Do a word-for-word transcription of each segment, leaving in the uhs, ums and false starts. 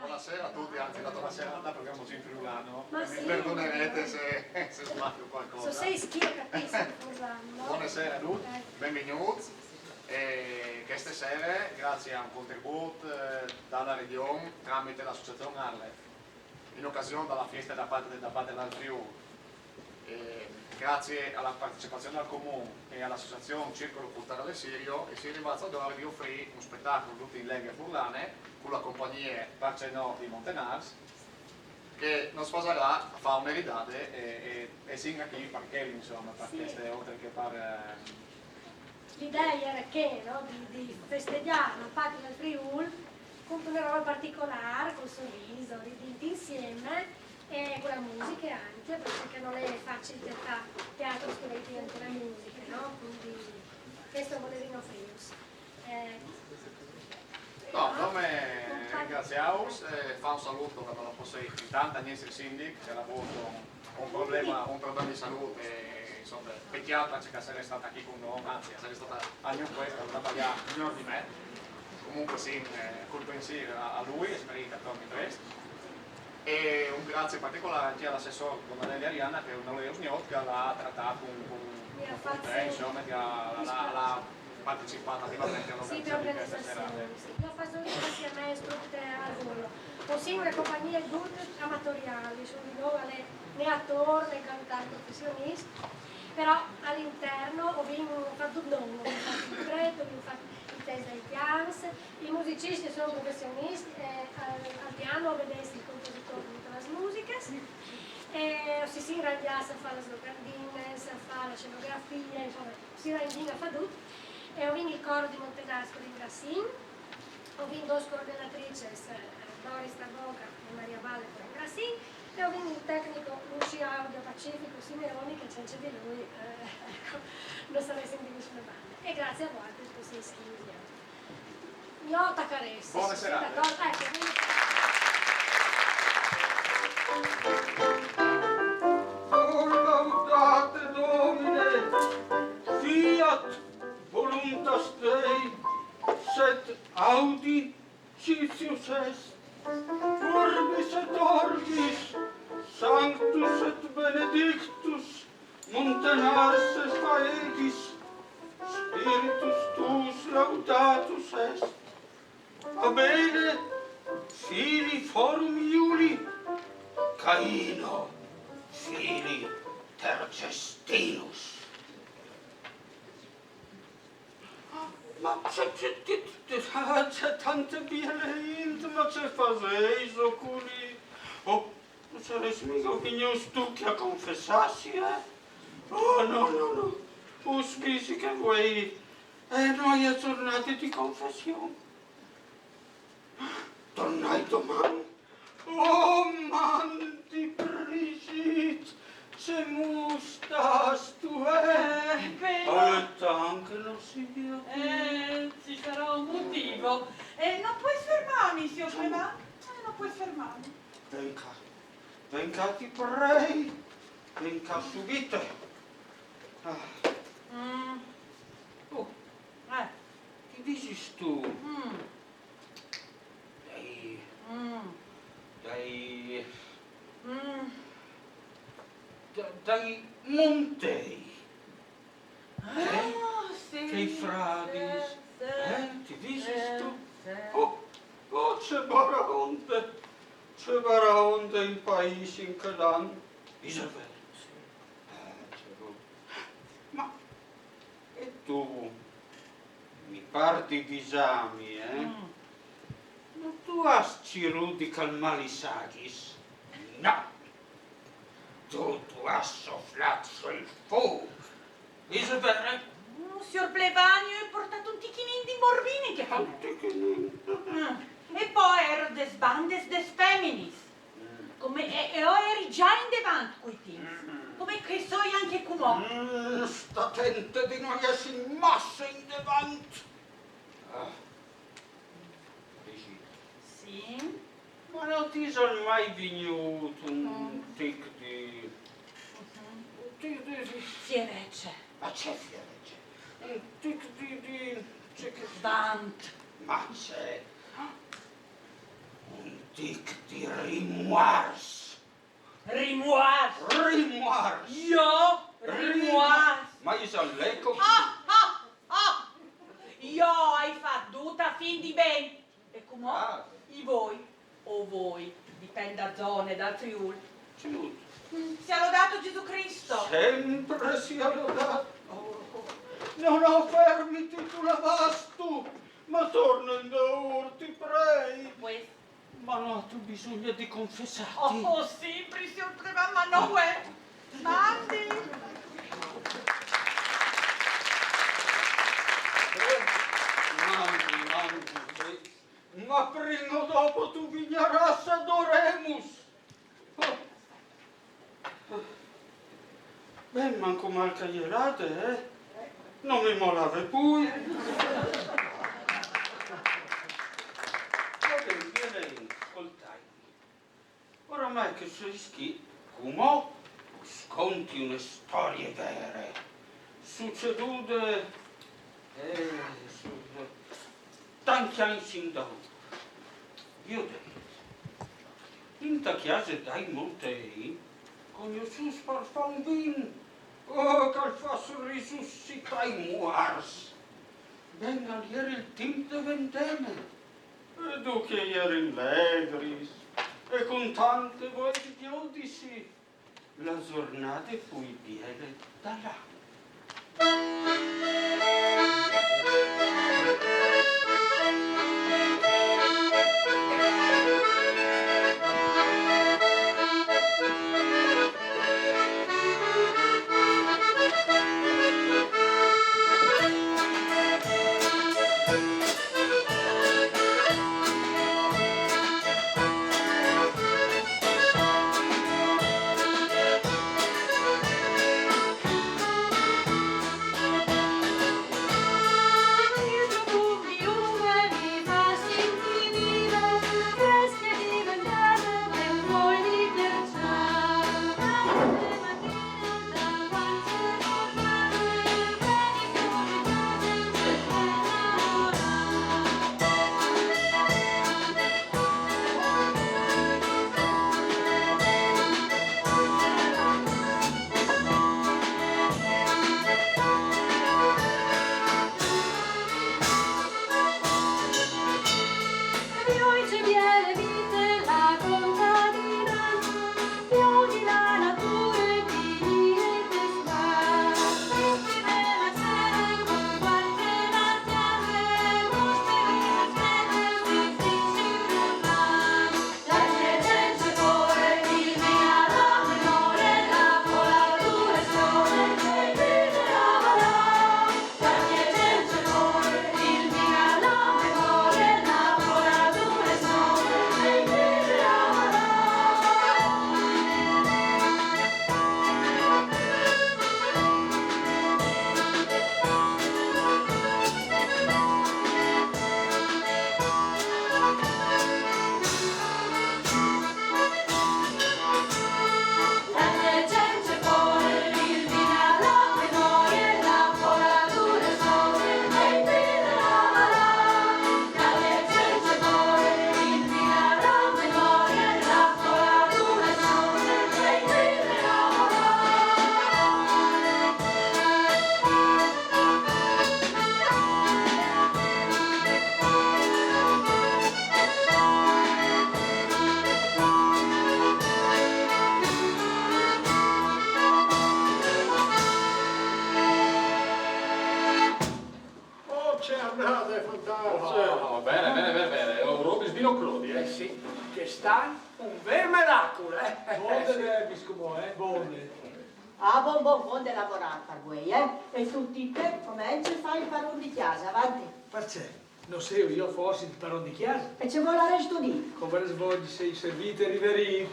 Buonasera a tutti, anzi la tua serata parliamo in friulano. Ma Mi sì. Perdonerete se, se sbaglio qualcosa. So sei schia capisco in furlan, no? Buonasera a tutti, Eh. Benvegnûts. E cheste sere, grazie a un contribut eh, da la Region tramite la associazion Arlef, in ocasion da la fiesta da Patria, da Patria dal Friûl, e grazie a la partecipazion dal Comun e a la associazion Circolo Culturale Sirio, e si è rivâts adore di ofrî un spetacul dut in lenghe furlane cu la compagnie, parcè no, di Montenars, che nus fasarà fâ une ridade e, e, e sin achì par chel, insome, par Sì. cheste, oltri che par... eh, L'idea era che, no, di, di festegjâ la Patria dal Friûl cuntune robe particolâr, cul sorriso, ridint insieme e cu la musiche ancje, parcè che nol è facil cjatâ teatris che a vegnin cu la musiche, no? Cuindi chesto o volevin ofrîus. Eh, No, dome ringraziâus, eh, fâ un salut, che no pues, intant al nestri sindic, che al à vût un, un probleme, un probleme di salût, e, insome, pecjât parcè che al sarès stât achì cun nô, anzi, al sarès stât ancje chest, al à travaiât miôr di me. Comunque sì, eh, cul pensîr a, a lui, e sperìn che al torni prest. E un grazie particolare ancje a l'assessôr donna Delia Arianna, che nol è usgnot, che al à tratât cun, cun, cun te, insome, che al à, al à partecipât ativamente a l'organizazion di cheste serade. Sì, jo o fâs un ringraciament al volo. O sin une compagnie dut amatoriâl, o sin di nô, al è né ator né cantâr professionist, però al intern o vin fat dut nô, o vin fat il libret, o vin fat il test dai cjants, i musiciscj a son professioniscj, e al, al piano o vedês il compositôr di dutis lis musicas, e si sin rangjâts a fâ lis locandinis, a fâ la scenografie, insome, si rangjìn a fâ dut, e o vin il coro di Montenars che o ringraciìn, o vin dôs coordinatricis, eh, Doris Tarboga e Maria Valle, che o ringraciìn, e o vin il tecnico Luci Audio Pacifico Simeoni, che cence di lui, eh, eco, no saressin di nissune bande. E grazie a voaltris, che o sês chi. Jo o tacarès. Buone serate. D'accordo? Eco, quindi Laudate Domine, fiat voluntas Dei, sed audi citius est. Urbis et orbis, sanctus et benedictus, Montenars et Faedis, Spiritus tuus laudatus est. Abele fili forum Iuli, Caino fili tergestinus. Ma ce, ce, ce, ce, ce tante biele int, ma ce fasêso culi? Oh, no sarès migo vignûts ducj a confessâsi, eh? Oh, no, no, no. Us visi che vuei, eh, no ai zornade di confession. Tornait doman. Oh, mandi, Brigitte, ce mustas tu, eh? Eh, però... Al è tant che no si vede. Eh, ci sarà un motivo. Eh, non puoi fermarmi, signor Clement? Eh, non puoi fermarmi. Ven ca, ven ca, ti prei, ven ca subite. Ah. Mm. Oh, eh. Che visistu? Mm. Dai, Mm. dai, Mm. da- dai Montei. Ah, sì, Che i fradis, sì, sì, eh? Ti visistu? Sì, sì. Oh, oh, ce baraonde, ce baraonde in paîs in chel an. Isabel. Eh, ce ru-, ma e tu, mi par di visâmi, eh? Mm. Ma tu âs cirût di calmâ lis aghis? No! Tu, tu âs soflât sul fûc. Isabel? Mm, signor Plevan, jo o ai puartât un tichinin di morbin in chê... Un tichinin. Mm. E po a jerin des bandes des feminis. Come, e, e jo o jeri za indevant cui timps. Come che o soi ancje cumò. Mm, sta atente di no jessi masse indevant. Ah. Brigitte. Sì? Ma no ti isal mai vignût un tic di... Un tic di... di... Fierece. Ma ce fierece? Un tic di... di... ce che... Vant. Ma ce? Un Tic di rimuars. Rimuars! Rimuars! Jo? Rimuars! Ma isal l'eco? Ah, ah, ah! Jo ai fat dut a fin di ben. E cumò? Ah. I voi, o voi, dipend da zone, dal Friul. Ciut. Mm, sia lodato Gesù Cristo! Sempre sia lodato. Oh, no, no, fermiti, tu la vas tu. Ma torna indaur, ti prei. Pues, Ma no, tu bisogna di confessarti. Oh, oh, sì, pri sior Prevan, ma no, eh. Mandi. Eh, mandi, mandi, sì. Ma prima o dopo tu vignaras ad oremus. Oh. Ben, manco mal che a jelate, eh? No mi molave pui. Va ben, Violin, scoltaimi. Oramai che soi ischì, cumò us conti une storie vere, sucedude, eh, su, tanti agns indaur. Viodêt, inta cjase dai Montei, cognossûts par fâ un vin, oh, che al fâs risuscitâ i muarts. Ben, al jere il timp de vendeme. E ducj a jerin legris e cun tante voie di gjodisi. La zornade plui biele dal an. Oh, ce anade, fantasse! Oh, bene, bene, bene, bene. Ho un robis di lo crodi, eh. Eh sì, chest an un vêr meracul, eh! Vonde, eh, Viscumò, eh, vonde. Ah, bon, bon, vonde lavorâ par vuei, eh? E tu, Tite, comence a fâ il paron di cjase, avanti. Parcè? No soi jo forsit il paron di cjase? E ce volaressistu dî? Come volarès dî, soi servît e riverît.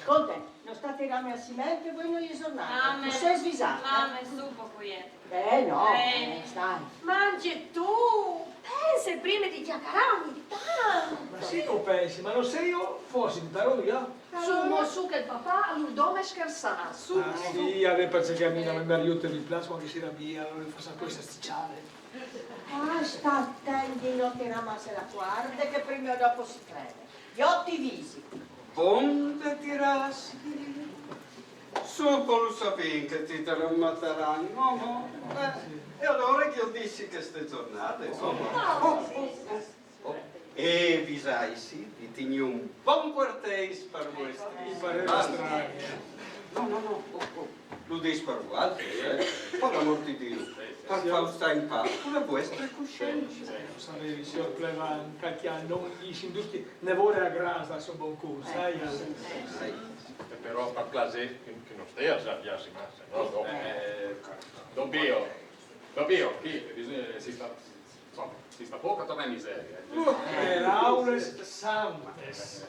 Scolte, no sta tirâmi a siment che vuei no je zornade. Mame. Tu sês visade. Mame, su po quiet. Eh, no, Eh. eh, stai. Ma ancje tu, pense prime di cjacarâ ogni tant. Ma sì che o pensi, ma no soi jo forsit il paron, jo? Su, mo su che il papà al vûl dome schersâ, su. Ah, sì, alore parcè che a mi la me mariute mi plâs cuant che si rabie, alore o fâs cheste sticiade. Ah, sta attenti di non tirà masse la cuarda, che prima o dopo si crede. Io ti visi. Vonde tirassi? Su, po lu sapìn che ti te lo mataran, no, no? Eh, e alore che io dissi che ste giornate, insomma. Oh, oh, oh, oh. E visaisi di tignì un bon cuartês par vuestri. Mi pareva strano. No, no, no, oh, oh. Lu dis par vualtris, eh? Par amor di Diu, par fâus stâ in pâs cu la vuestra cuscienza. Lo savevi, siôr plevan, che chi à no i sin ducj ne vore a gras dal so bon cûr, sai? Sai. E però par plasê che, che no stea a sgarbiâsi masse, no? No. Eh, dopio, dopio, chi, bisogna, si sta, insomma, si sta pôc a tornâ in miseria. Peraulas santas.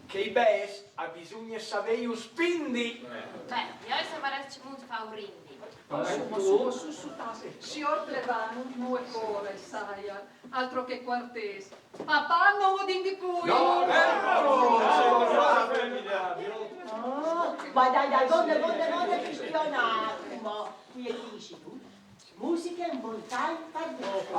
Che i bêçs a bisugne savêju spindi. Beh, jo o sarès cemût fâ un brindi. Su, su, su, su, tasse. Siôr plevan, no ocore, saia, altro che cuartês. Papà, no o dî di plui. Oh, ma dai, dai, vonde, vonde, vonde, che stia un atimo. Quietisi tu. Musiche un bon time par vuestri.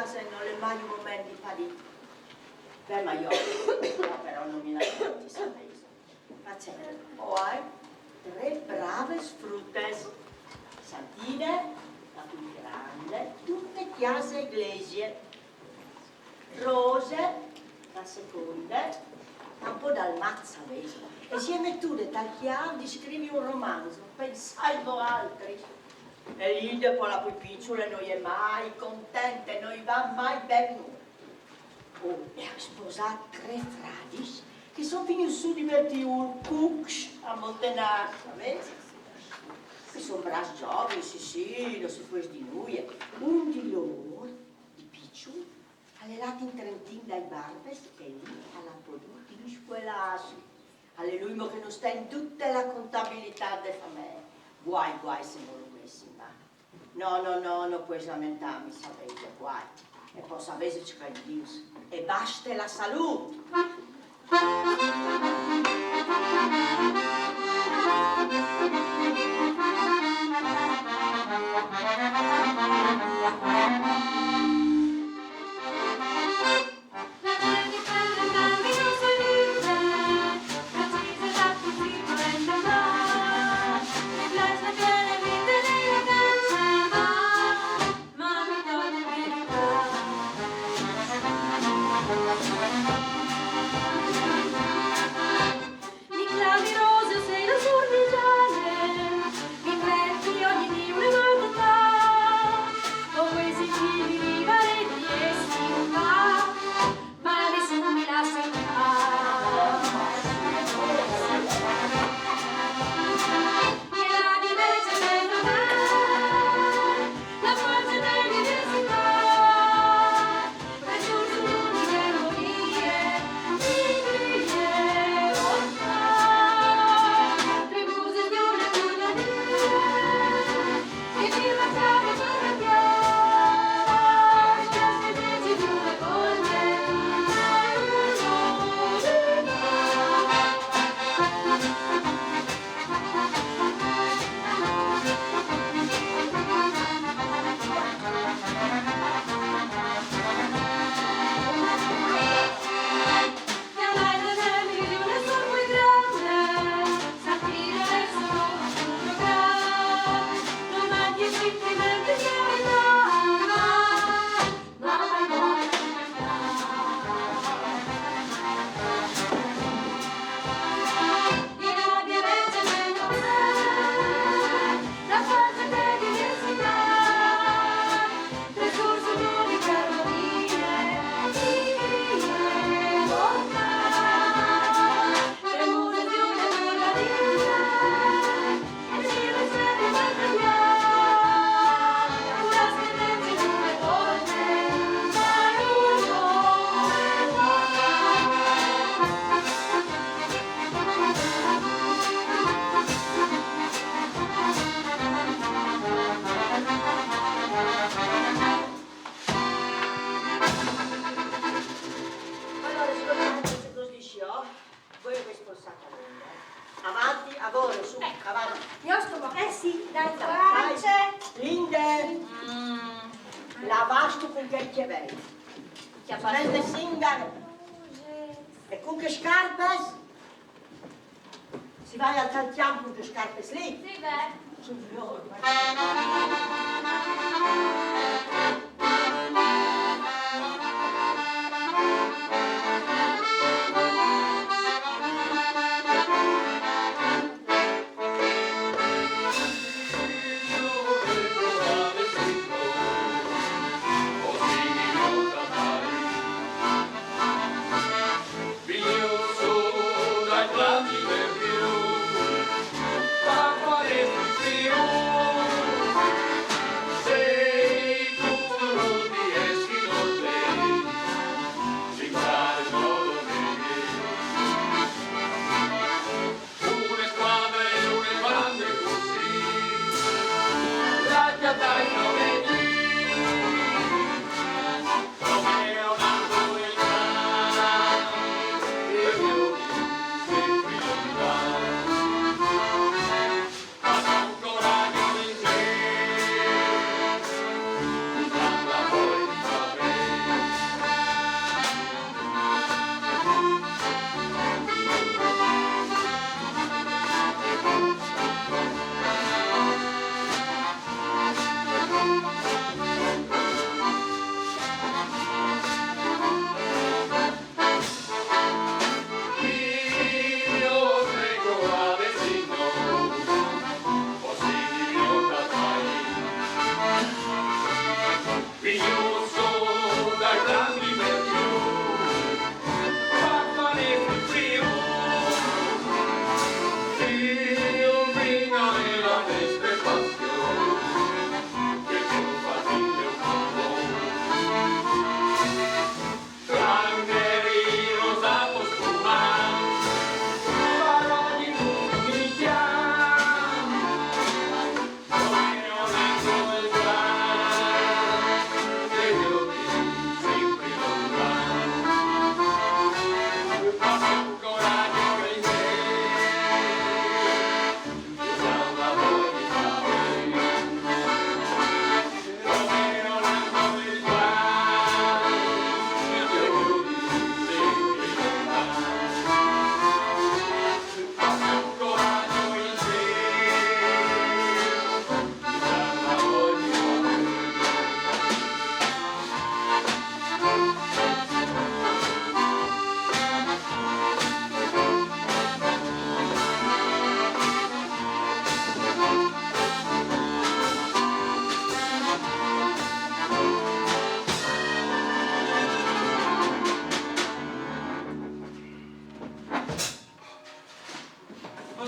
Se non l'è mai un moment di fà di... Beh, ma jo, jo però non mi lamenti, sapete. Facendo, ho hai tre braves frutes. Santine, la più grande, tutte chiase e iglesie. Rose, la seconda, un po' dal mazza, vedi? E si è mettuta tal chiav di scrivi un romanzo, pensai voaltri. E Linde, po la più picciola, non è mai contenta, non gli va mai ben nulla. Oh, e ha sposat tre fradis che son finì su divertì un cucs a Montenasca, vedi? Che son bras giovani, sì, sì, non si può di nulla. Un di lor, di piccul, al è lat in Trentin dai barbes e lì al ha podut inscuelassi. Al è lui mo che non sta in tutta la contabilità de famiglia. Guai, guai se non lo avessi, ma... No, no, no, non puoi lamentarmi, sapete, guai. E poi sapete ciò che Dio... E basta la salute. Allora, siccome non si così, voi avete spossato a Linde. Avanti, a voi, su, avanti. Io sto... Eh sì, dai, dai. Linde, la vastu con che chiavelli? Chiavelli. Veste singare. E con che scarpe? Si va al tal chiamp con che scarpe lì? Sì, beh. Signor, ma...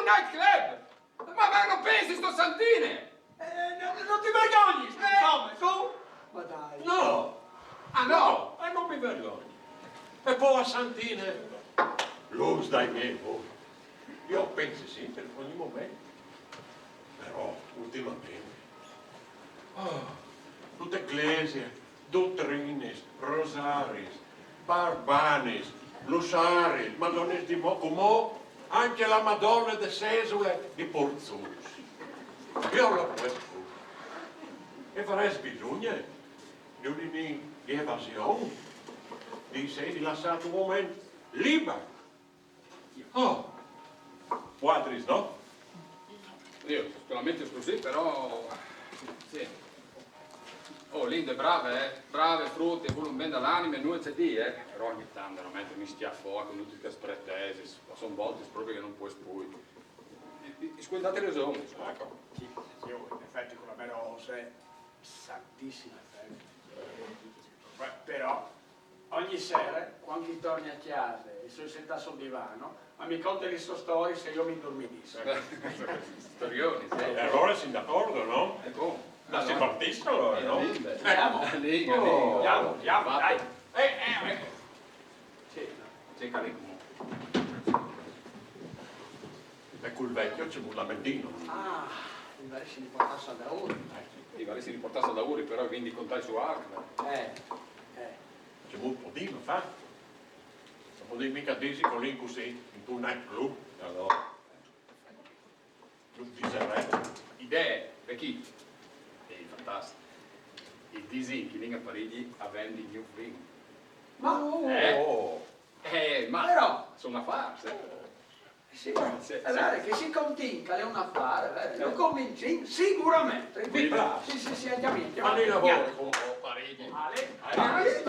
un nightclub! Ma, ma non pensi, sto Santine! Eh, non, non ti vergogni, insomma, su! Ma dai. No! Ah, no! E non mi vergogno. E poi a Santine, luz dai miei occhi. Io penso sempre, ogni momento. Però, ultimamente, oh, tutte chiese, dottrines, rosaris, barbanis, lusaris, madones di mo, come anche la Madonna de Sesule di Porzus. Io lo penso. E farei bisogno di un'evasione, di sei rilassato un momento libero. Oh, voaltris no? Io, sicuramente così, però... Sì. Oh, Linde, brave, eh? Brave, frute, vuole un ben dall'anima, noi c'è di, eh? Però ogni tanto veramente mi schiaffo con tutti questi pretesi, sono volte proprio che non puoi spui. Scusi, date ragione, ecco. Sì, io in effetti con la mera Rose, santissima festa. Beh, però, ogni sera, quando torni a casa e sono sentato sul divano, ma mi conta le sue storie se io mi indormidisco. Storioni, sì. E allora siamo d'accordo, no? E boh. Ma si partisse allora, no? Andiamo, andiamo, andiamo, dai. Eh, eh, eh. Sì, sì, cari comunque. E col vecchio c'è un lamentino. Ah, mi pare si riportasse da ora. I vari si riportasse da ore, però quindi contai su altro. Eh, eh. C'è un po' di fa. Non potete mica dirsi con lì così, in un nightclub, allora. Non diserei. Idee, vecchi. Ehi, fantastico. I disi che in Parigi a vendi New Flame. Ma, Eh? Oh. Eh, ma... Però- Sono affari, eh. Sì, ma Sì, è sì. Vero che si continua, è un affare, vero? Lo cominci sicuramente. Mi piace. Sì, sì, sì, andiamo, andiamo. Fanno i lavori con Parigi. Ale, Ale.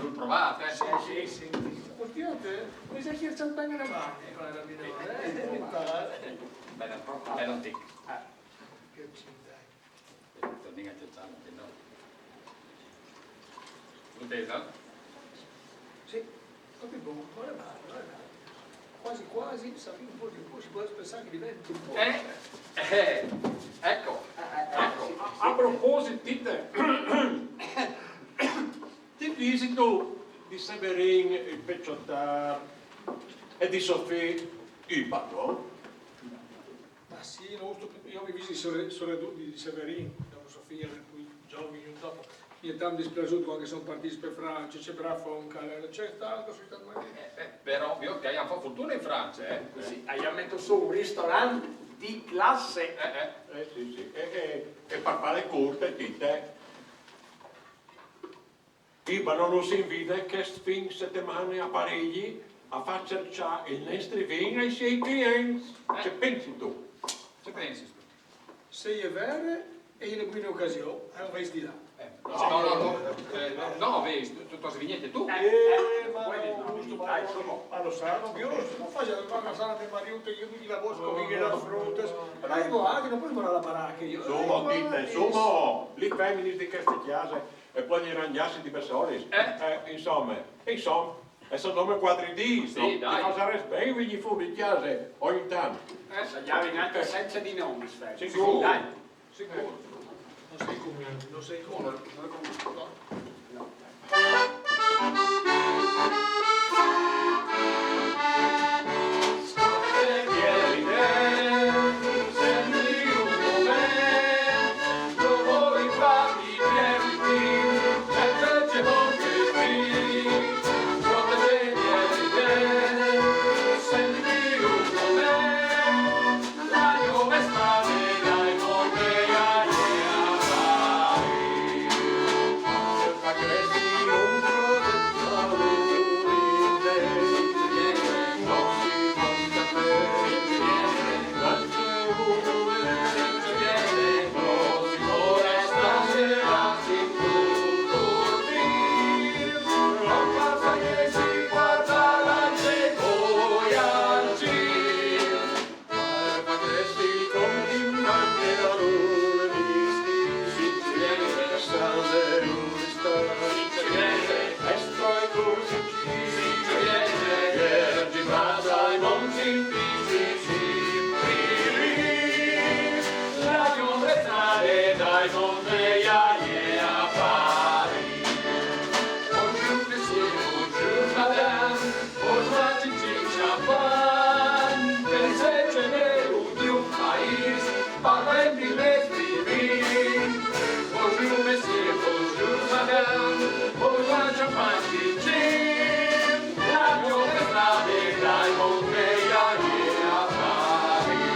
l'hai provata, eh? Sì, sì, sì. Continuate, mi sa che c'è bene la mano, eh, la minore, eh? Mi pare. Bella, bella antica. Ah, che accidente. Torniamo a cercare, no? Intesa? Sì, proprio buono, non è male, non è male. Quasi quasi, sapete, un po' di più, si può pensare che diventi un po'. Eh, eh, ecco, Eh, eh, ecco. Sì. A proposito, Tite, ti visito di Severin il pecciottar e di Sofì il padron? Ma sì, no, sto- io mi visito sore, sore di, di Severin, dopo Sofia, per cui giovani un dopo. Mi è tanto dispiaciuto quando sono partiti per Francia, c'è bravo un calore, c'è tanto, c'è tanto. Eh, eh, però io che hai fatto fortuna in Francia, eh? Sì, abbiamo messo su un ristorante di classe. Eh, eh. Eh sì, sì, e, e, e per fare corte, Tite, Ibano non si invita che fin settimane a Parigi a far cercare il nostro vin ai suoi clienti. Che pensi tu? Ci pensi, scusa? Se è vero, è in buona occasione, è un festival. Eh, no, no, no, eh, no, no, vedi, tu, tu, tu sei niente tu. Eh, ma Poi no, no, giusto, dai, ma insomma. Ma lo sa, io non faccio la sana per Mariuto, io tutti la bosco, mi che la frutta. Ma io vado, non puoi mollare la baracca, io. Insomma, Eh, Tite, ma- insomma, le femmine di queste chiese e poi gli rangiassi di Bessoris. Eh? Eh, insomma, insomma, e sono nome quattro dì, Sì, no? dai. Ti fa stare ben venire fuori di chiesa ogni tanto. Eh, Sagliavi anche senza di nomi, Sfera. Sicuro. Dai. Sicuro. Non sei comune, non sei comune. Non lo conosco. No. Bonjour monsieur, bonjour madame, bonjour à Titi Champagne, pensez chez nous du pays, parlez du Bonjour monsieur, bonjour madame, bonjour à Champagne Titi, la nouvelle dai Montréal à Paris.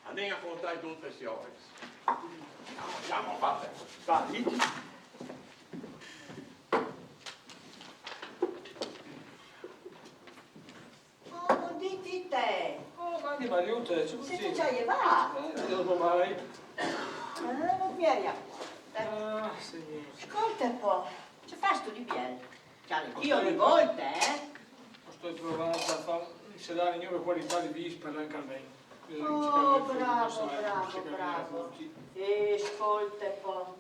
Andiamo a contare tutte le signore. Andiamo, andiamo, va, va, dite. Oh, bundì Titè! Oh, mandi Mariute, ce Senti, ci hai va? Eh, non lo mai. Eh, non mi eri a cuore. Ah, signor. Scolta un po', ce fai stu di biel? Cioè, io ogni volta, eh? Sto provando a far sedare il mio qualità di vis per l'anche a me. Oh, bravo, bravo, bravo. E scolta un po'.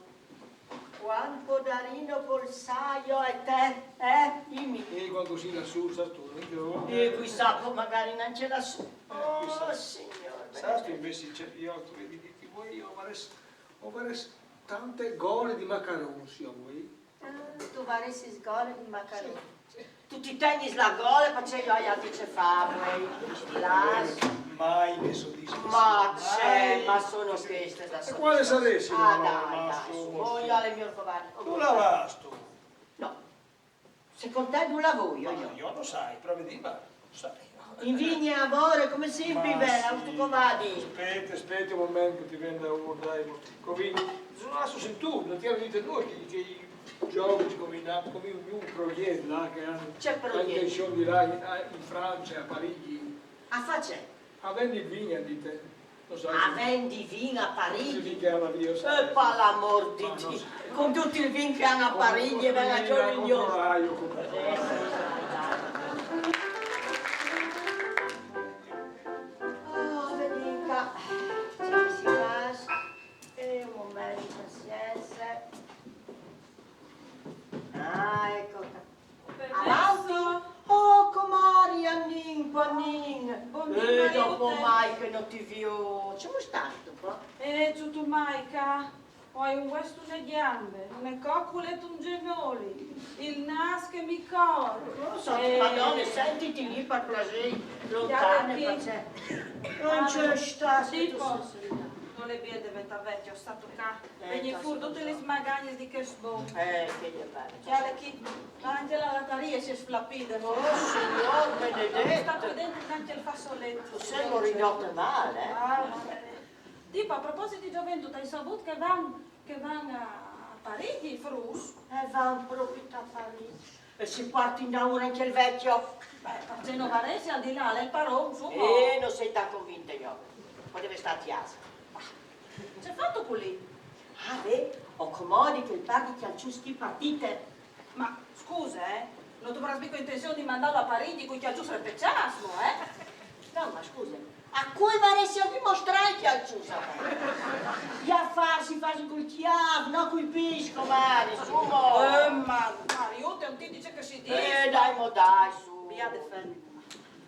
Quanto darino col saio e te, eh? Dimmi. E quando si lassù, sa tu, non io. E qui sa, magari non ce lassù. Oh, signor. Sa tu invece, cioè, io, come vi dico voi, io avrei, avrei tante gole di macaron, signor voi. Ah, tu varesi sgole di macaron. Tu ti tegni la gole perché io hai altri ce fa, voi. Las. Mai mi soddisfa. Ma c'è, ma sono queste da soddisfare. E quale saresti? Ah, dai, dai, su, voi alle mie covane. Tu la vas tu? No. Secondo te non la voglio Ma io? Io lo sai, però vedi, ma lo sai. In vigna a Vore, come sempre, Ma bella, sì. Auto Covadi. Aspetta, aspetta un momento che ti vendo un dai. Come, non ha sentito, non ti hanno detto noi che, che i giovani come, come ognuno proietta, là, che hanno C'è proietta. Intenzione di là in, in Francia, a Parigi. A faccia. A vendere il vino, dite. Lo sai. A vendi vin a Tutti Parigi. che alla via, sai. E per l'amor di Ma no. Dio. Con tutto il vin che hanno a Parigi, e Come bella la giorno in giorno. controlaio, come Oh, vedi qua. Ci si passa. E un momento, pazienza. Ah, ecco qua. Avanti. Oh, comari, Annin, Panin. Bon Eh, dì, dopo Mariute. Mai che non ti vio. Come stai tu qua? Eh, tutto mai ca. Ho un guasto nelle gambe, una coccoletta un genoli, il nas che mi corre. Non lo so, Eh, Madonna, sentiti lì per piacere, lontane, Chiaro perché non c'è sta Tipo, situazione. Non è bien diventare vecchio, sta tocca. Eh, Vegni sta fuori sta tutte sta. Le smagagne di che sbon. Eh, che gli è bello. Chiaro che anche la lataria si è sflappita. Oh, Signor Sta benedetto. Qui dentro anche il fazzoletto. Siamo ridotte male, eh? Ah, va bene. Tipo, a proposito di gioventù, hai saputo che van, che van a Parigi i frus? E van proprio a Parigi. E si parte in ora anche il vecchio. Beh, per Genovaresi al di là, l'è il paron, insomma. Eh, non sei tanto convinta io. Poteva stare a casa. C'è fatto quelli? Ah, beh, ho comodi che il par di Chialciuschi partite. Ma scusa, eh, non tu avrà mica intenzione di mandarlo a Parigi con i chialcius repecciasmo, eh? No, ma scusa, a cui varesi a dimostrare Chialciusa? Gli affari si fa Cul cjâf, no cui pîts, comari, su mo. Eh, ma Mariute, no ti dîs ce che si dîs. Eh, dai mo, dai, su. Via de fè.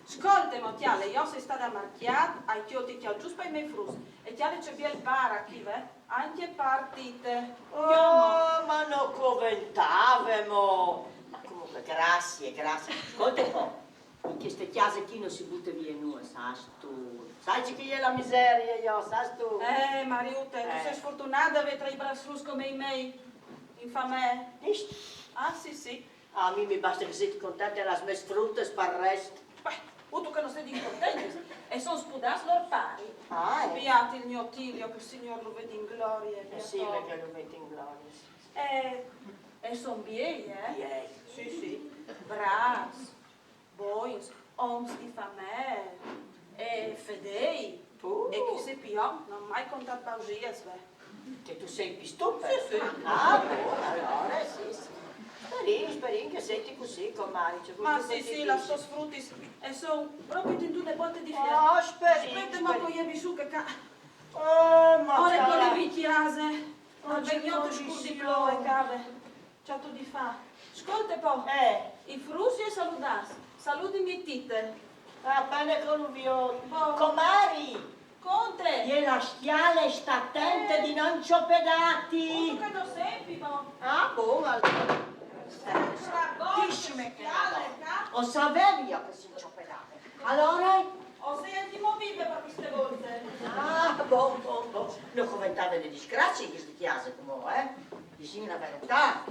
Scolte mo, cjale, jo o soi stade a marcjât, o ai cjolt i cjâfs just pai miei fruts. E cjale ce biel pâr chi, ve. Ancje par Tite. Oh, ma no coventave mo. Ma comunque, graciis, graciis. Scolte po, in cheste cjase chi no si bute vie nuie, sâstu. Sâstu ce che e je la miserie, jo, sâstu. Eh, Mariute, tu sês fortunade a vê trê braçuts come i miei in famee. Vist? Ah, sì, sì. A mi mi baste che sêstu contente, las mês frutis, par rest. Beh, vutu che no sedi contente. E son spudâts lôr pari. Ah, eh. Biât il gno Tilio, che il Signôr lu vedi in glorie. Eh sì, parcè lu vedi in glorie, sì. Eh, e son biei, eh? Biei. Sì, sì. Brâfs, bogns, oms di famee, e fedei. Uh. E chi se pì jo, no ai mai contât bausies, ve. Che tu sempis tu, sì, sì. Ah, bon, alore, sì, sì. Sperìn, sperìn che sedi cussì, comari. Ma sì, sì, las tôs frutis e son propit intune bolte di fier. Oh, sperìn. Spiete mo che o jevi su che ca... Oh, ma... Ore che o rivi in cjase, al ven jo scûr di ploie, ca, ve. Ce âstu di fâ? Scolte po. Eh. I fruts i ai saludâts. Saludimi Tite. Apene che lu viôt. Po. Comari! Conte! E je la scjale, sta atente di no inciopedâti. Vutu che no sedi, po. Ah, bon, alore. Dîsimi che... O savevi jo che si inciopedave. Alore? O soi ancjemò vive par cheste volte. Ah, bon, bon, bon. No coventave de disgraciis in cheste cjase, cumò, eh? Disìn la veretât.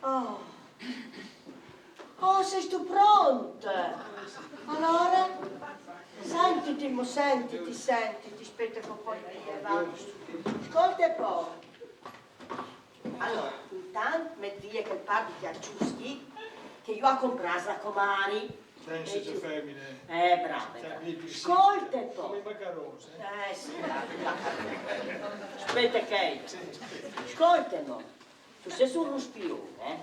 Oh. Oh, sêstu pronte? Alore? Sentiti mo, sentiti, sentiti, spiete che o poi vie, va. Scolte po. Alore, intant met vie chel pâr di cjâfs chi che ju à comprâts la comari. Dai, ce femine. Eh, brave, brave. Scolte po. Come i macarons, eh? Eh, sì, brave, i macarons. Spiete che... Sì, spiete. Scolte mo. Tu sês un ruspion, eh?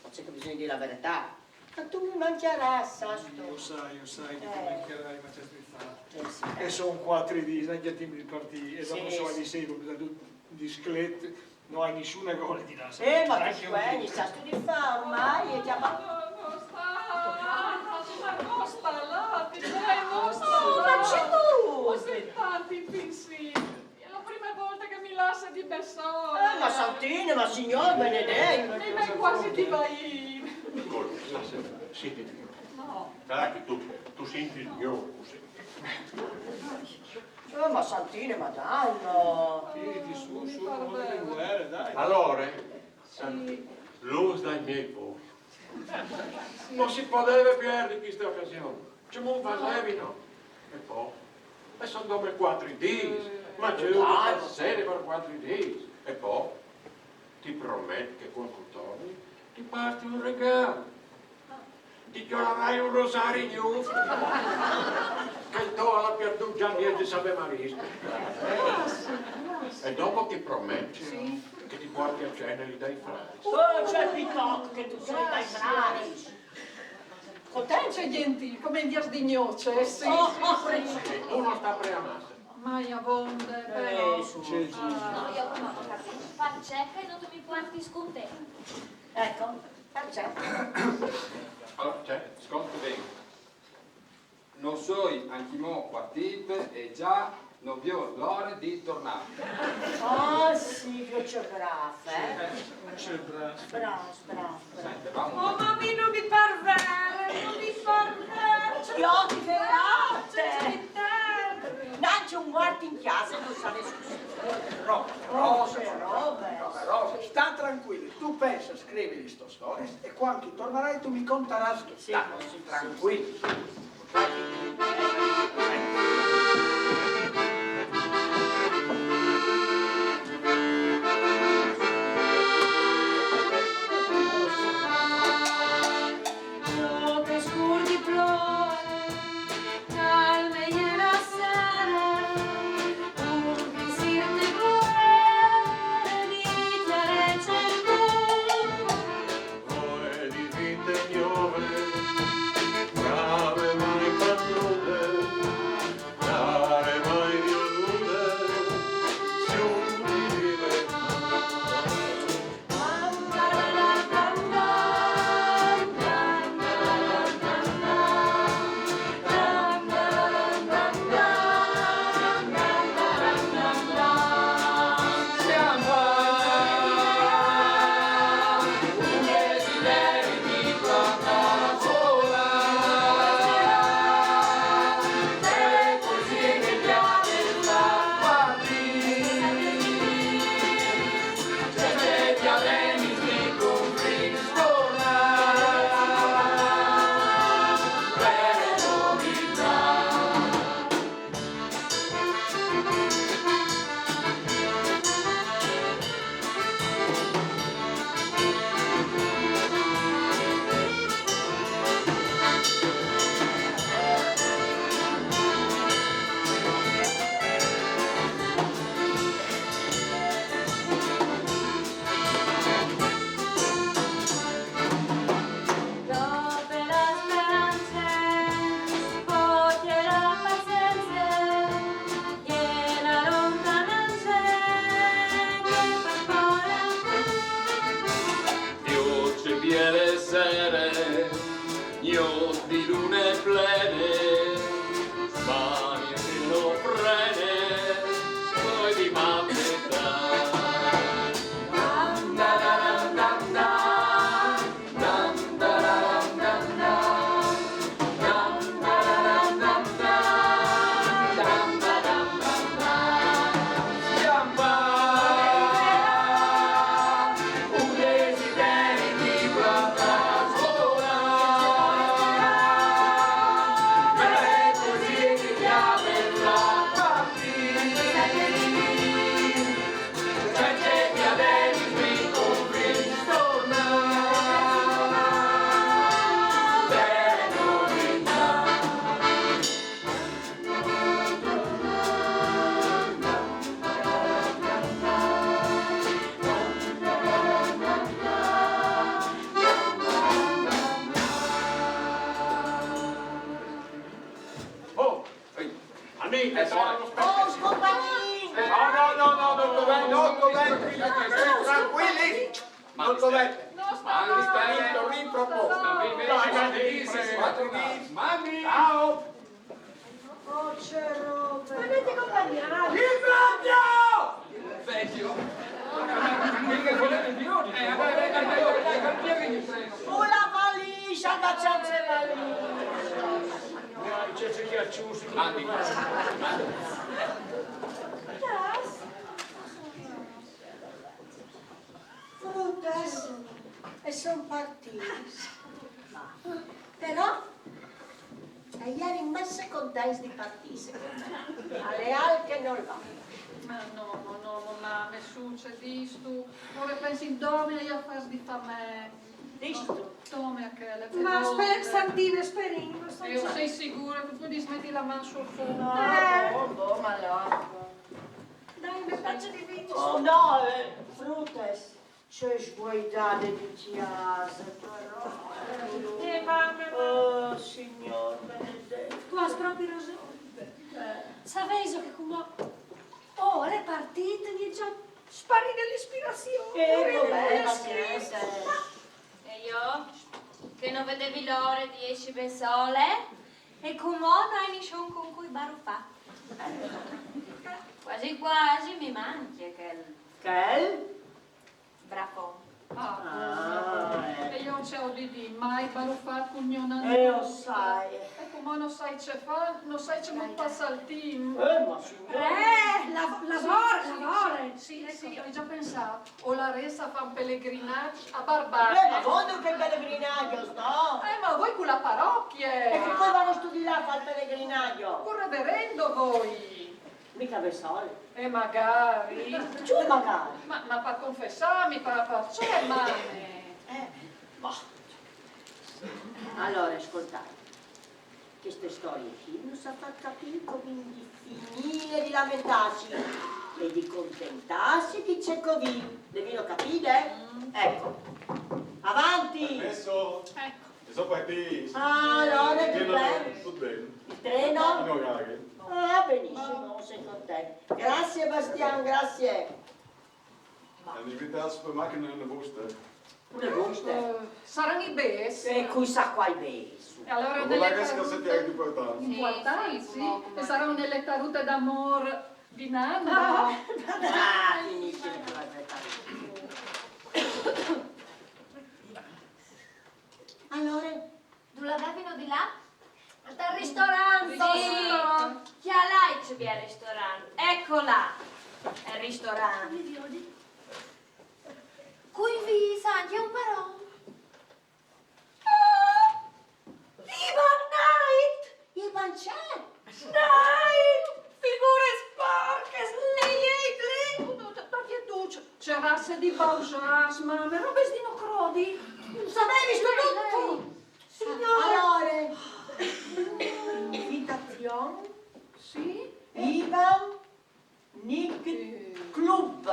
Ma ce che bisugne dî la veretât. Ma tu mi mancjarâs, sâstu. Jo o sai, jo o sai che ti mancjarai, ma ce âstu di fâ? Eh, sì. E son cuatri dîs, ancje timp di partî, e dopo se o ai di sei, come da tu, di sclet, no ai nissune gole di lâ. Eh, ma tu scuegnis, ce âstu di fâ ormai, e cjamâ... No, no sta, no sta là, ti prego, no sta là. Ma ce tu? O soi tant in pinsîr. E je la prime volte che mi lasse di bessole. Eh, ma santine, ma Signôr benedeit. Mi ven cuasi di vaî. Scolta, senti, senti. No. Dai, che tu, tu senti il mio, così. Eh, ma santine, ma dai, no. Sì, ti su, su, no te vuere, dai. Alore, sì, lôs dai miei fruts. No si podeve pierdi cheste ocasion. Ce mo fasevino? E po? E son dome cuatri dîs. Ma ce, dai, stasere par cuatri dîs. E po? Ti promet che cuant che o torni, ti puarti un regâl. Ti cjolarai un rosari gnûf. Che il to al à pierdût za mieze Ave Maria. E dopo ti promet che ti puarti a cene dai frâts. Oh, ce pitoc che tu sês dai frâts. Contente? Ce gjentil, come in dîs di gnoce, sì, sì, sì. Uno sta preamâsi. Mai avonde, però. Eh, su. Sì, sì. Ah. No, jo no ai capît. Parcè che no tu mi puartis cun te? Eco, parcè? Alore, cioè, scolta ben. No soi ancjemò partît e za no viôt l'ore di tornâ. Ah, Silvio, ce brâf, eh? Ce brâf. Brâf, brâf, brâf. Senti, va. Oh, ma a mi no mi pâr vêr, no mi pâr vêr. Jo ti... Nancje un muart in cjase no sarès cussì. Robe, robe, robe, robe. Sta trancuile, tu pensa a scrivi lis tôs storiis e cuant che o tornarai tu mi contarâs dut. Sì, dai, sì, trancuile. Ore di vite gnove, brave mai partute, Oh, scompagnì! No, no, no, no, non dov'è, non dov'è, tranquilli, non dov'è. Mandi, sta riproposto. Mandi, mandi, mandi. Ciao. Oh, che roba. Ma avete accompagnato? Il vecchio! Vecchio? Mica quello di più. Eh, dai, dai, dai, dai, dai, dai, dai, dai, dai, dai. Con la valigia, la c'è valigia. C'è, c'è chi ha chiuso. Mandi. Yes. Frutas, e son partits. Però a jerin massa contents di partî, secont me. Al è alc che nol va. Ma no, no, no, mame, sucedistu. Ora pensi dome ai afârs di famee. Distu? Dome a chel. Ma sper-, Santine, sperìn. Eh, o soi sigure che tu puedis meti la man sul fûc. No, boh, ma no. Dai, me faccio di vino. Oh no, eh, frutas. Ce sguaidade di cjase, però. Eh, mame, ma... Oh, Signôr benedet. Tu âs propit reson. Eh. Savêso che cumò, oh, al è partît, mi è za sparide l'ispirazion. Eh, va ben, pazience. E jo, che no vedevi l'ore di jessi bessole, e cumò no ai nissun cun cui barufâ. Cuasi cuasi mi mancje chel. Chel? Brafon. Ah, ah, eh. E jo ce ò di dî, mai barufât cul gno Nandut. Eh, o sai. E cumò no sai ce fâ, no sai cemût passâ il timp. Eh, ma sì. Eh, lav-, lavore, lavore. Sì, sì, sì, o ai za pensât. O larès a fâ un pelegrinagjo a Barbane. Eh, ma voi che pelegrinagjo, sto? Eh, ma voi cu la parochie. E che voi varêso di lâ a fâ il pelegrinagjo? Cul reverendo voi. Mica bessole. E magari. Ciò magari. Ma, ma par confessâmi, par, par ce, mame? Eh, boh. Alore, scoltait. Cheste storie chi nus à fat capî come di finîle di lamentâsi e di contentâsi di ce che o vin. Le vino capide? Mm. Eco. Avanti! Permesso? Eco. E so partît. Ah, alore, tut ben? Tut ben. Il treno? In orario. Ah, benissimo, soi content. Grazie, Bastian, grazie. Al è invitât al supermarket une vuste. Une vuste? Eh, saran i bêçs. E cui sa cuâi bêçs? E alore une letarute. Impuartant, sì, sì, sì, cumò, cumò. E sarà une letarute d'amôr di Nando. Ah, finiscile cu la letarute. Alore? Dulà davino di lâ? Tal ristorant. Sì. Cjalait ce biel ristorant. Eco là. Il ristorant. Mi viodi. Cui vîs ancje un paron. Ah! Ivan Knight! Ivan ce? Knight! Figures porcjes, lei, lei, lei! Parcè tu, ce, ce raze di bausârs, mame, robes di no crodi. Savevistu dut? Signôr! Alore, invitazion? Sì? Ivan Nick Club.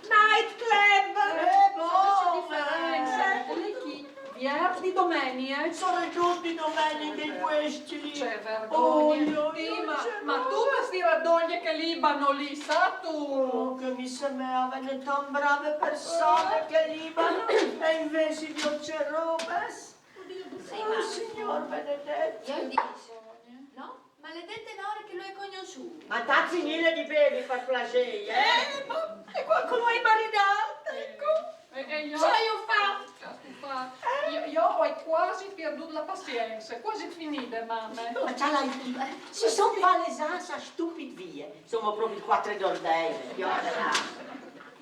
Night club! Eh, boh, eh. Lei chi? Vierç di domenie? Soredut di domenie chei puescj li. Ce vergogne. Oh, io, io, ma, ma tu pes dî a dongje chel Ivan li, sâstu? Oh, che mi semeave une tant brave persone chel Ivan, e invezit ce robes. Sì, ma... Oh, Signôr benedet. Jo o dîs, no? Maledete la ore che lu ai cognossût. Ma dâmi une di bevi, par plasê, eh? Eh, ma, e cuant che lu ai maridât, eco. E, e jo? Ce aio fat? Ce âstu fat? Eh? Jo, jo o ai cuasi pierdût la pazience, cuasi finide, mame. Ma ce aial, si son palesâts a stupit vie. Insome, propit cuatri dordei, jo.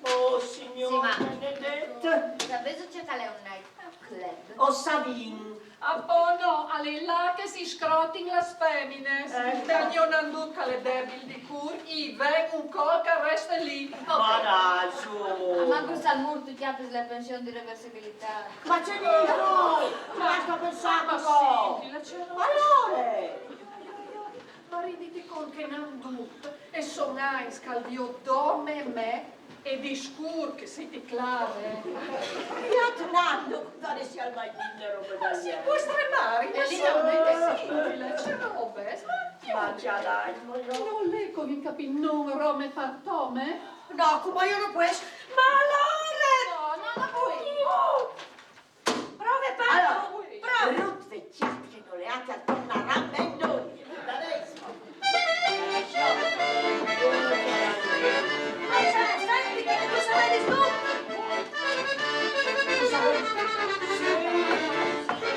Oh, Signôr benedet. Sì, ma savêso ce che al è un night club? O savìn. Ah, po no, al è là che si scrotin las feminis. Eh. Tal gno Nandut che al è debil di cûr, i ven un colp che al reste li. Ma dai, su. Ma mancul se al mûr tu cjapis la pension di reversibilitât. Ma ce dîstu? Ma ce âstu pensât? Ma sì, ti la... Alore! Ma renditi cont che Nandut e son agns che al viôt dome me e discûr che sêstu clâr. Viôt Nando, dome si al va in India, robe da... Sì, puesto stremâ, ma sì, sì, ce robe, ma Già, dai, no, no. No le covìn capît, no rome fantome? No, cumò jo no pues. Ma alore! No, no, no voi. Oh! Prove, Paolo! Alore, prove! Brut vecjât che no le à, al tornarà ben dongje. Adès. Ma senti che tu savevis dut!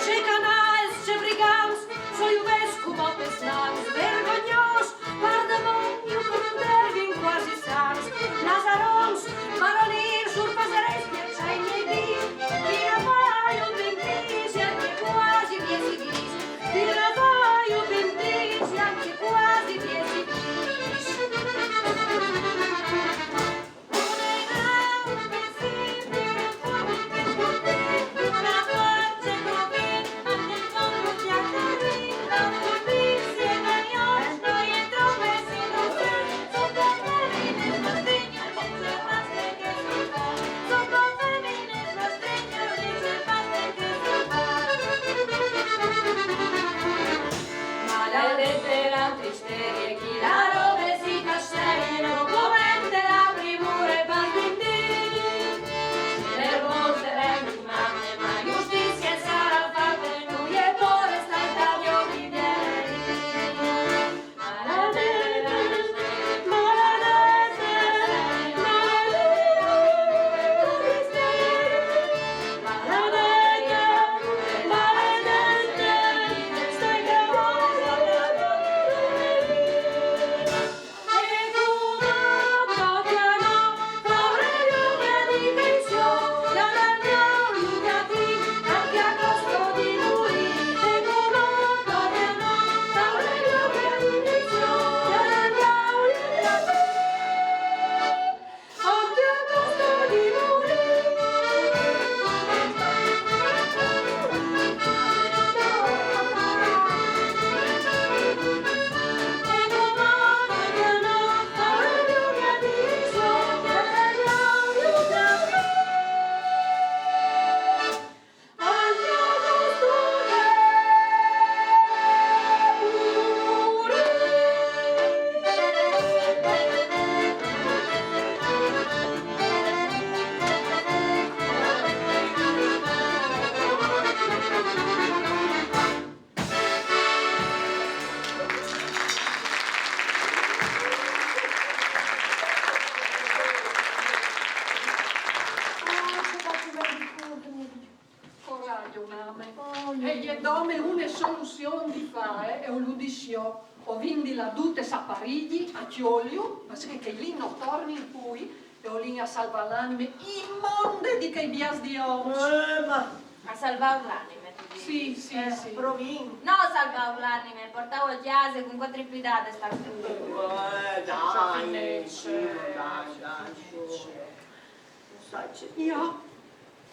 Ce canals, ce brigants, soi un vescum a pes nans, vergognos, pardamont, jo crudevin cuasi sans, lasarons, baronîrs, surfasereis, piaceis di, di Rafal un vintîs, ancje cuasi vies di vis, di Rafal un vintîs, ancje cuasi vies di vis. Maladete la tristese, chi la robe si castelle, no covente la primure par quindi. Le volte vegni mame, ma justizie sarà fatte, lui è pure stata di occhi miei. Maladete, maladete, maladete, maladete, maladete, stai Coragjo, mame. Oh, e je dome une soluzion di fâ, eh, e o lu dîs jo. O vin di lâ dutes a Parigi, a cjoliju, parcè che chei li no tornin plui, e o lin a salvâ la anime imonde di chei bias di oms. Eh, ma... A salvâ la anime, tu disis? Sì, sì, eh, sì. Provìn. No salvâ la anime, puartâlu a cjase cun cuatri pidades tal cûl. Eh, dai, sì, dai, dai, su. Sai ce... Jo,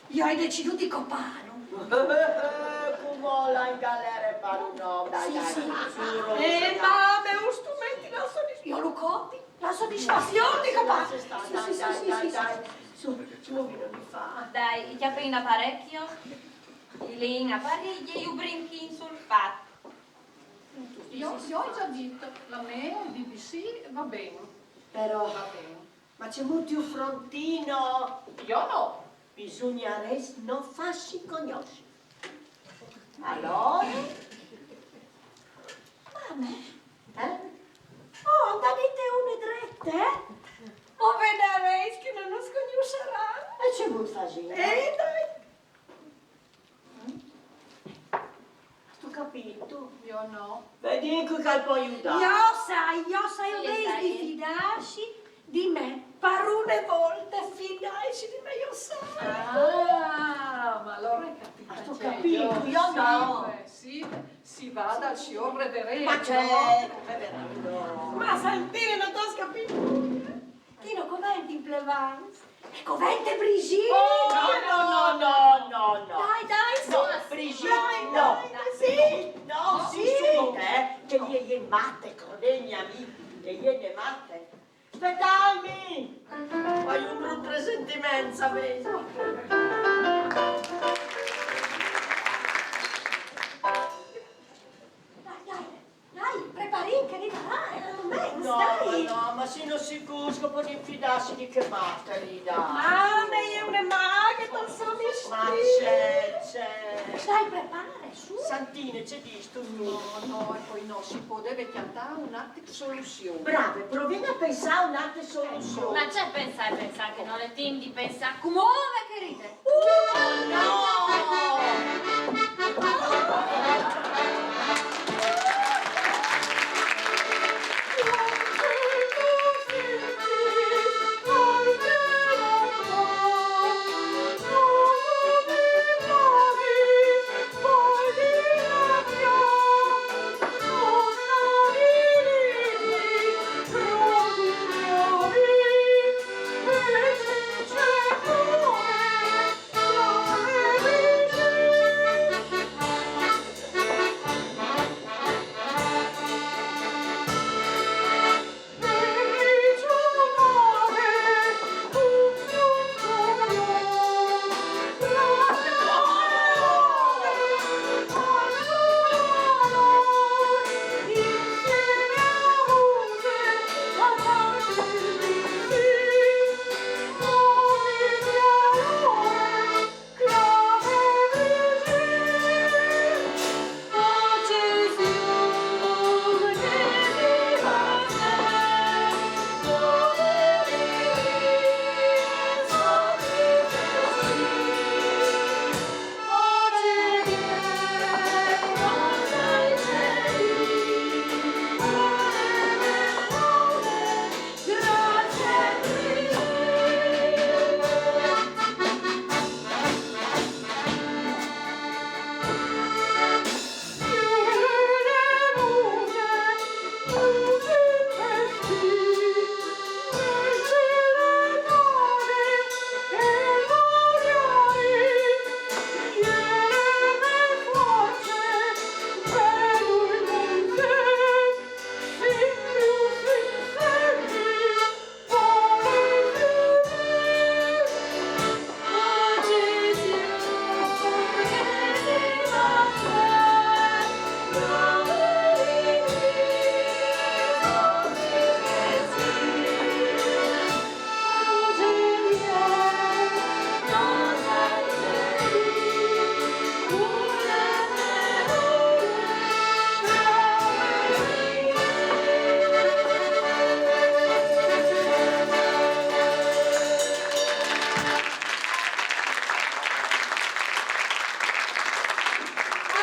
jo o ai decidût di copâlu. Cumò lâ in galere par un om, dai, sì, dai, sì, su, Rosa, eh, dai. Mame, un strument, la sodisfazion. Jo lu copi, la sodisfazion di copâ. Lassi stâ, sì, dai, sì, dai, sì, dai, sì, dai. Su, su, no mi fâ. Dai, i cjapìn l'aparecjo, i lin a Parigi e ju brinchìn sul fat. Jo, jo o ai za dit, la mê BBC, va ben. Però... Va ben. Ma cemût ju frontìn? Jo no. Bisugnarès no fâsi cognossi. Alore? Mame? Eh? Oh, a 'nd à dite une drete, eh? O vedarês che no nus cognossaran. E cemût fasìn? Eh, dai. Âstu capît? Jo no. Vedi cui che al pues judâ. Jo o sai, jo o sai, sì, o vês di fidâsi di me, par une volte, fidâsi di me, jo o sai. Ah, ma alore o ai capît. Âstu capît? Jo no. Sì, beh, sì, beh, si va dal siôr reverent, no? Ma certo, reverent. Ma Santine, no tu âs capît? Chi no covente implevans, e covente Brigitte! Oh, no, no, no, no, no. Dai, dai, sì. No, Brigitte, dai, no. Dai, dai, sì. No, sì, sì, subit, eh, che jê e je mate, crodêmi a mi, che jê e je mate. Spietaimi! O ai un brut presentiment, savêso. Dai, dai, dai, preparìn, Che rivarà, eh, un momento, no, dai. Ma no, ma si no si cusco, podìo fidarsi di che mata lì, dai. Ma no, e je une maghe, tal so vestît. Ma ce, ce. Dai, prepare, su. Santine, ce dîstu? No, no, e po no, si podeve cjatâ une altre soluzion. Brave, provìn a pensâ a une altre soluzion. Ma ce pensâ, pensâ che no le tìn di pensâ, cumò ve che ride.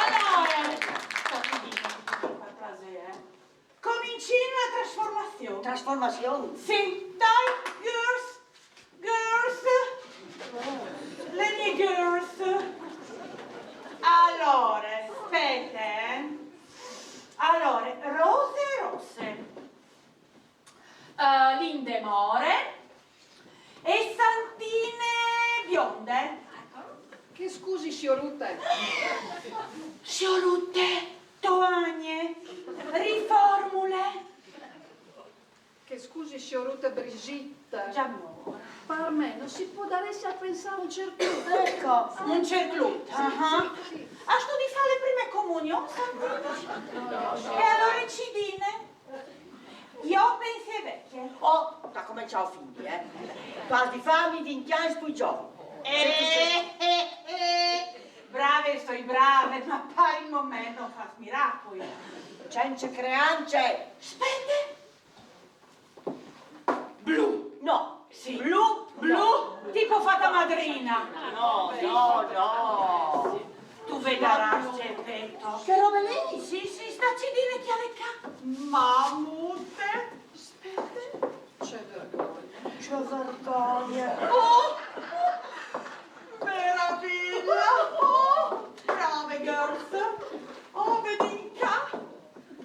Alore, par plasê, eh? Comincìn la trasformazion. Trasformazion? Sì, dai, girls, girls, le mie girls. Alore, spiete, eh. Alore, rose, rose. Eh, linde more e santine bionde. Che scusi, siorute. Siorute, to agne, riformule. Che scusi, siorute Brigitte. Jamò. Par me no si podarès pensâ a un cerclut. Eco, un cerclut. Sì, ah, sì, sì. Âstu di fâ la prime comunion, santine? E alore, Cidine? Jo o pensi ae vecje. Oh, da come ce o fini, eh? Pas di fâmi vincj agns plui zovine. Eh, eh, eh. Brave, o soi brave, ma par il moment no fâs miracui. Cence creance. Spiete. Blu. No. Sì. Blu, blu, tipo fata madrina. No, no, no. Tu vedarâs, Gepeto. Che robe lì? Sì, sì, sta Cidine che e je ca. Mamute. Spiete. Ce vergogne. Ce vergogne. Oh! Meraviglie! Oh! Brave girls! Oh, vedìn ca!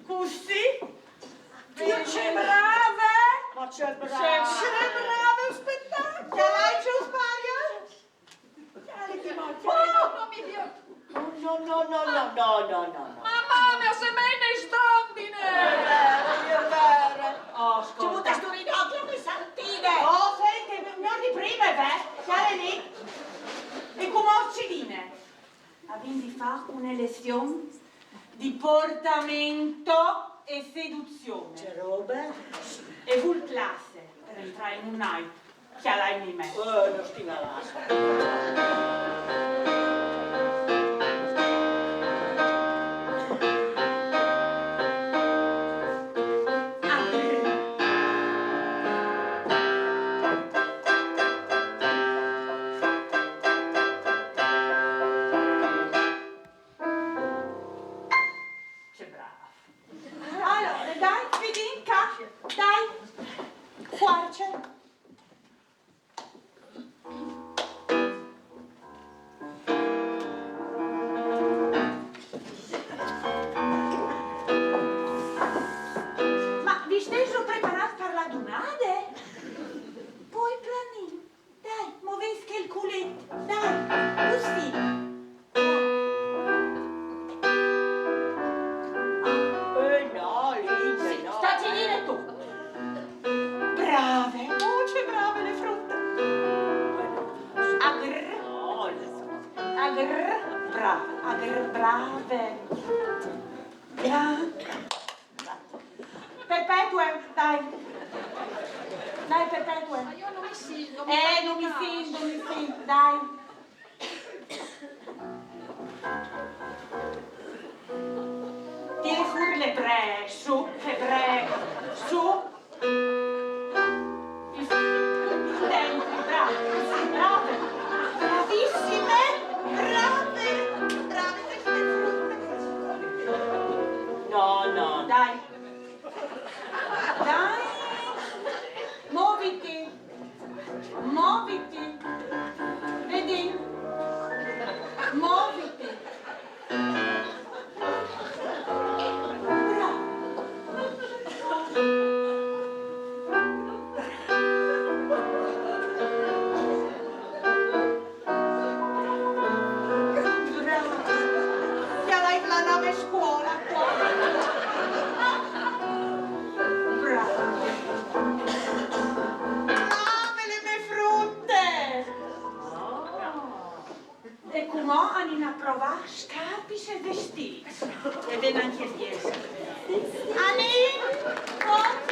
Cussì! Ce brave! Ma ce brave! Ce brave spetacul! Cjalait, ce us pâr? Cjalait, ma cjalait! Oh, no mi vien. No, no, no, no, no, no, no, no. Mame, o semei une strondine! E je vere, e je vere. Oh, scolte. Ce butâstu in ocjo, che santine! Oh, senti, miôr di prime, ve. Cjale lì. E cumò, Cidine, o vin di fâ une lezion di portament. e seduzione. Ce robe? E vul classe per entrare in un night, cjalaimi me. Eh, non stima l'assa. Ce brava. Allora, dai, vedi in ca, dai. Forza. Ma vi stêso preparâts par la donade? Pôl planin. Dai, movês chel culet. Dai, cussì. Eh no, Lidia, no. Sta a dire tu. Brave, oh, ce brave le frute. Agr. Agr. Brave, agr, brave. Bra- Perpetue, dai. Dai, Perpetue. Ma io non mi sento. Eh, non mi sento, non mi sento, dai. Tire fûr le bree, su, le bree, su. Il dentro, brave, brave, bravissime, brave, brave, queste frute. No, no, dai. Dai, moviti, moviti, vedi, moviti. Bravo. Brava. Cjalait la nave scuola qua. Brava. Brave le mê frute. E cumò anìn a provâ scarpis e vestîts. E ven ancje il biel. Anìn, forze!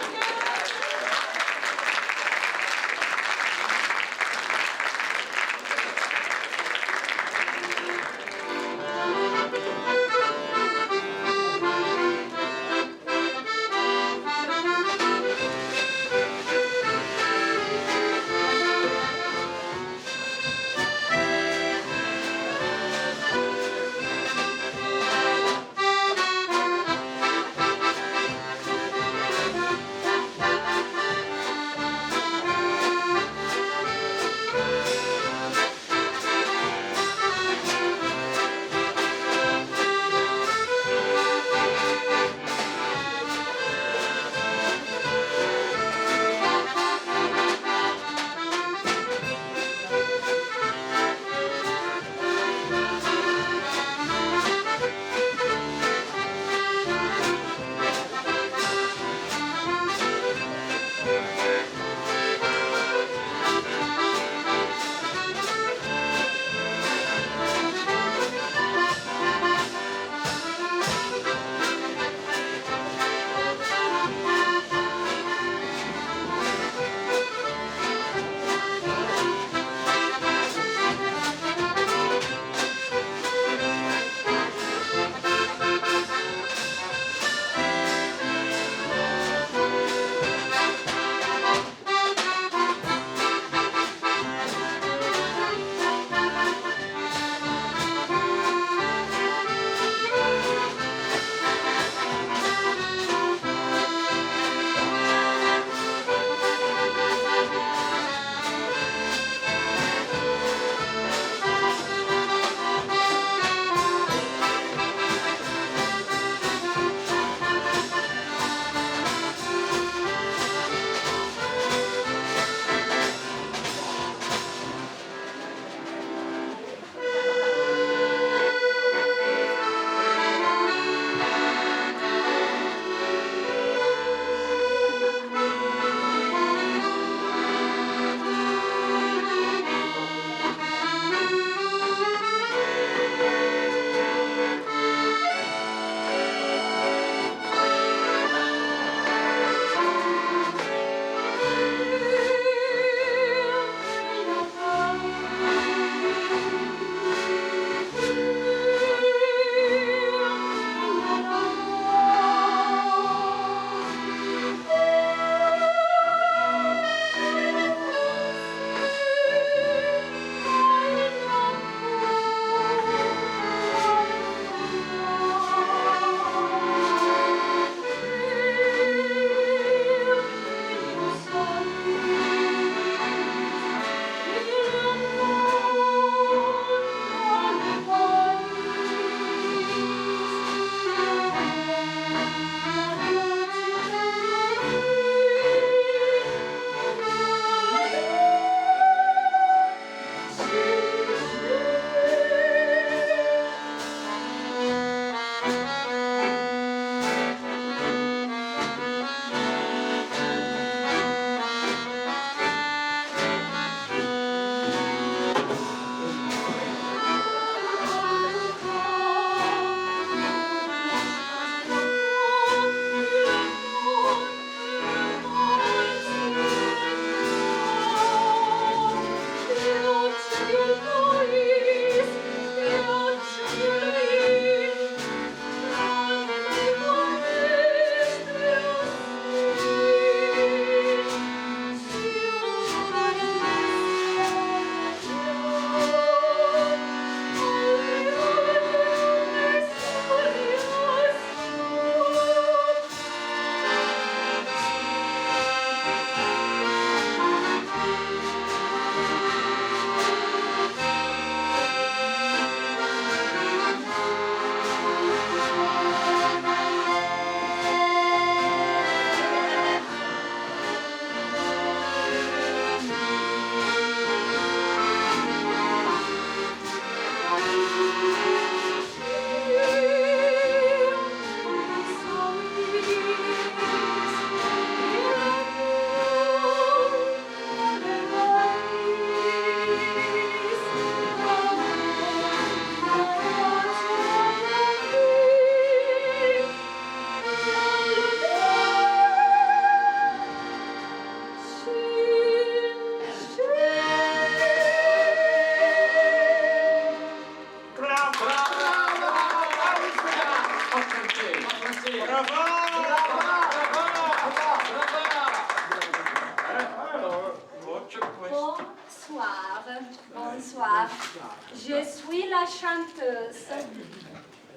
Je suis la chanteuse.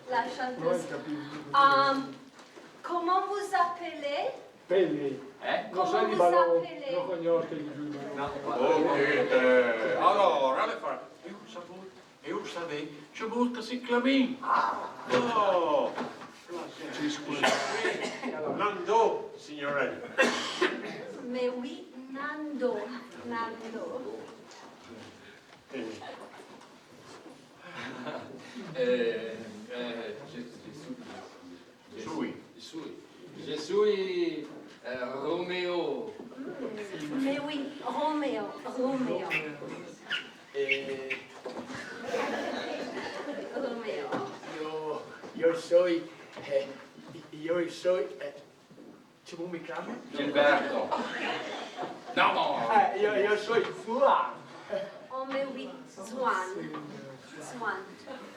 La chanteuse. Euh, comment vous appelez? Pelle. Eh? Non Comment sai di vous ballo, appelez? Non conosco di giù di ballo. Oh, che te... Allora, le fa... Eu savut, eu savut, ce bun che si clamin. Oh, Nando, signore. Mais oui, Nando. Nando. Eh, eh, je, je suis, je suis, je suis, je suis, euh, Roméo. Mais oui, Roméo, Roméo. Eh, Roméo. Io, io sono, eh, io sono, eh, come mi chiami? Gilberto. No, Eh, io, io sono Juan. Oh, mais oui, Juan. Juan.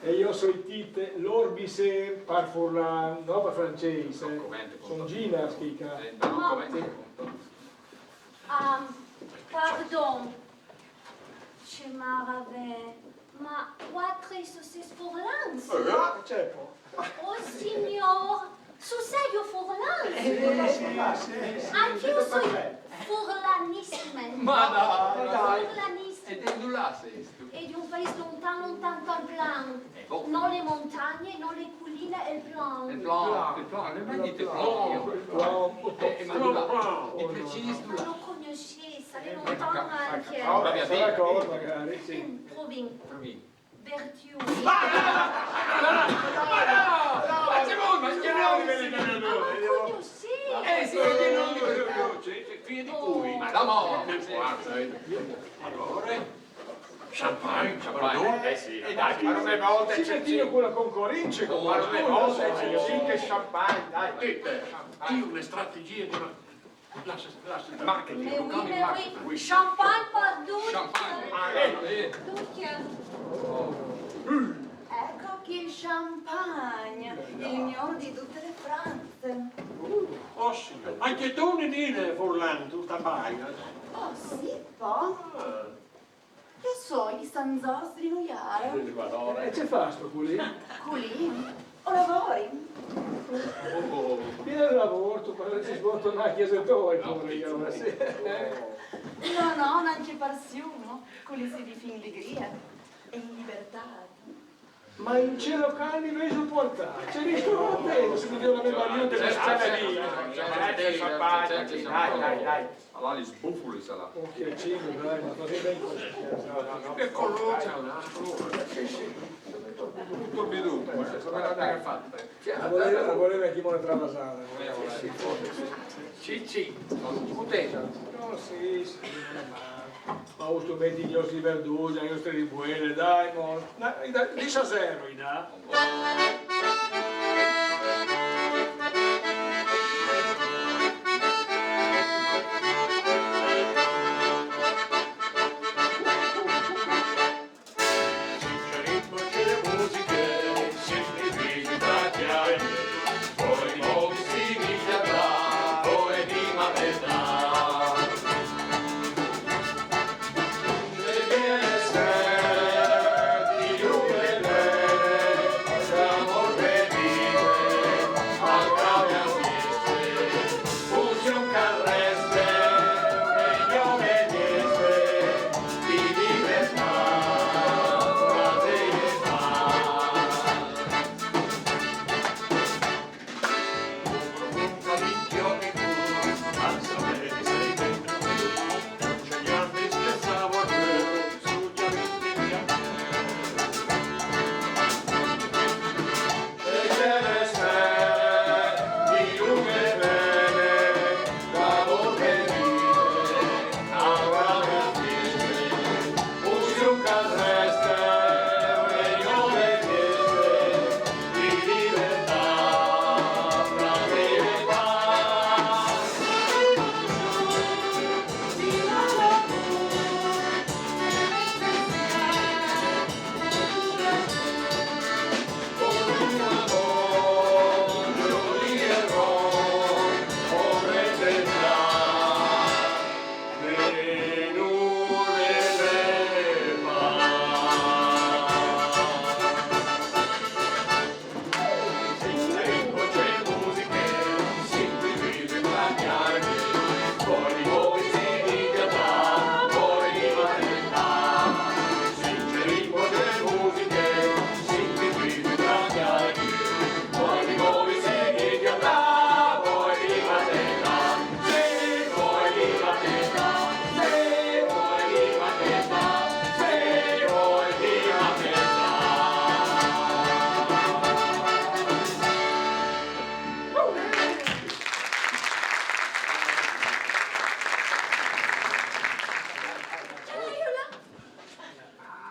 E io sono Tite, l'orbise par furlan, no par francese. Son covente, Son ginas che ca. Eh, no, covente, conto. Um, pardon. Ce marave, ma quattro e ses furlans? Ah, certo. Oh signor, su serio furlan? Sì, sì, sì, sì. Anch'io sono furlanissima. Ma dai, ma dai. Furlanissima. E de dulà sêstu? E di un paese lontano, lontano, lontano. Eh, boh. Non le montagne, non le colline, il plan. Il plan, il plan, le mai dite plan? Plan. Eh, eh, ma dulà? Di precis Ma dulà? lo conosci, sale lontano anche. Sarà cosa magari, sì. Provin, Provin. Vertiù. Ma no! Ma no! Ma ce vuoi? Ma ce vuoi? Ma lo conosci? Eh, sì, che non mi Figli di cui? Ma no, ma Allora, champagne, pardon. Champagne, eh sì. E dai, per una volta Ci c'è mettimo con la concorrenza, Per con una volta la c'è cinque champagne, dai. Dite, io una strategia di una... Lascia, lascia stare. Mais oui, mais oui. Champagne, pardon. Champagne. Eh. Duchia. Ecco qui il champagne, il miglior di tutte le Franze. Oh signor, anche tu Ninine Furlan, tu sta baia. Oh sì, po. Io sono i San Zos di Nuiaro. E ce fa sto culì? Culì? O lavori? Viene il lavoro, tu parli si svuoto una chiesa e poi fuori, io, sì. No, no, non ci parsiumo. Culì si di fin ligria e in libertà. Ma in che locali mi sono portato? C'è ristorante, non si vede una memoria delle scene lì. Dai, dai, dai. Allora li sbufuli, sarà. Un piacere, dai, ma fate ben così. Che colore c'è un altro? Tutto il biduto, ma cosa me l'ha fatta? La voleva, la voleva chi vuole tralasare. Cicci, scusate. No, sì, sì, non è male. Ma ho strumenti di nostri verdugli, i nostri ribuele, dai, mo. Dai, dai, dici a zero, dai.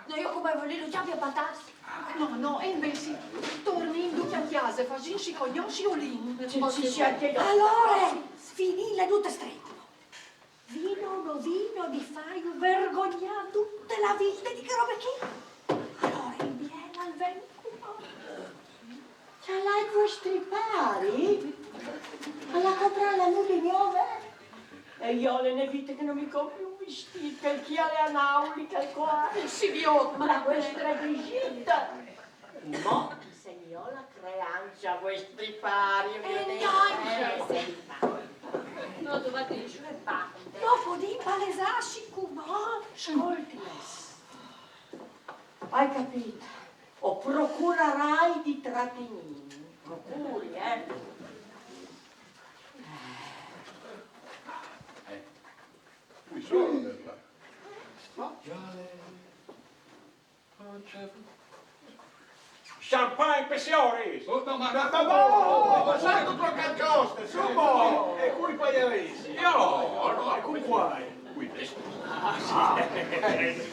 No, jo come volevo già via patas. No, no, e invece torni in duca a casa, facinci cognosci o lì. Ci, ci, ci, anche io. Allora, finì la tuta stretta. Vino, no vino, di fai vergognà tutta la vita di che roba qui. Allora, il biel al vento. C'ha i vuestri pari? Alla comprare la nude nuove? E io le ne vite che non mi compri un vestito, che chi ha le anauli, che qua. Si vede, ma la vostra Brigitte. Mo se io la creancia a vuestri pari, eh, no, invece. No, tu vatti, sciure parte. No, podì palesarsi come. Ascolti, hai capito? O procurarai di trattenirmi. Procuri, eh? Eh. Qui sono, ma... Champagne per signori! Oh, no, ma, ma, ma, ma, ma, ma sai tutto il calcoste, su mo! E cui pagaresti? Io, no, e con quale? Qui. Ah, sì. Eh,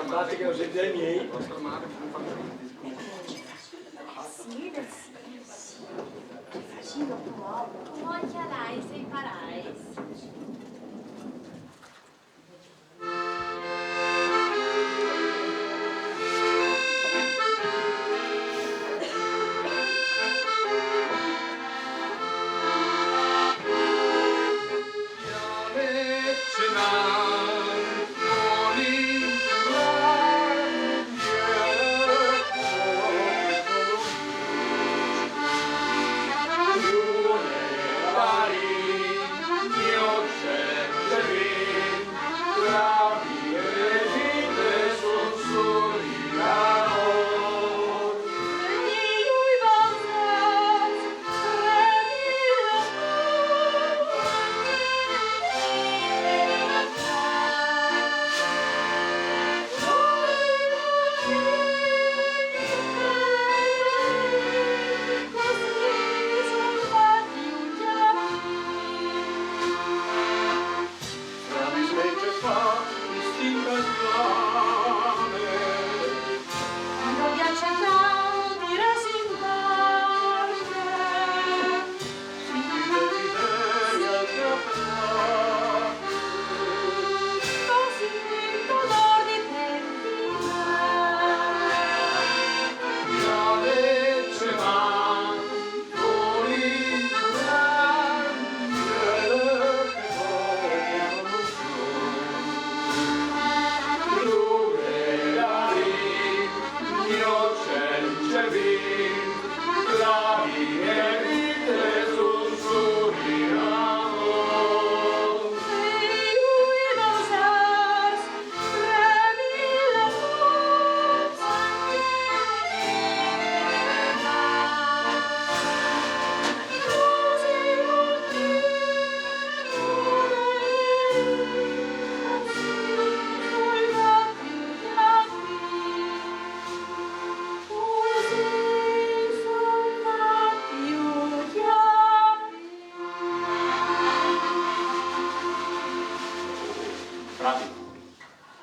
basta che non senti i miei. Sì, sì, sì. Che faccio dopo? Come chiarai, sei parais? Bravi.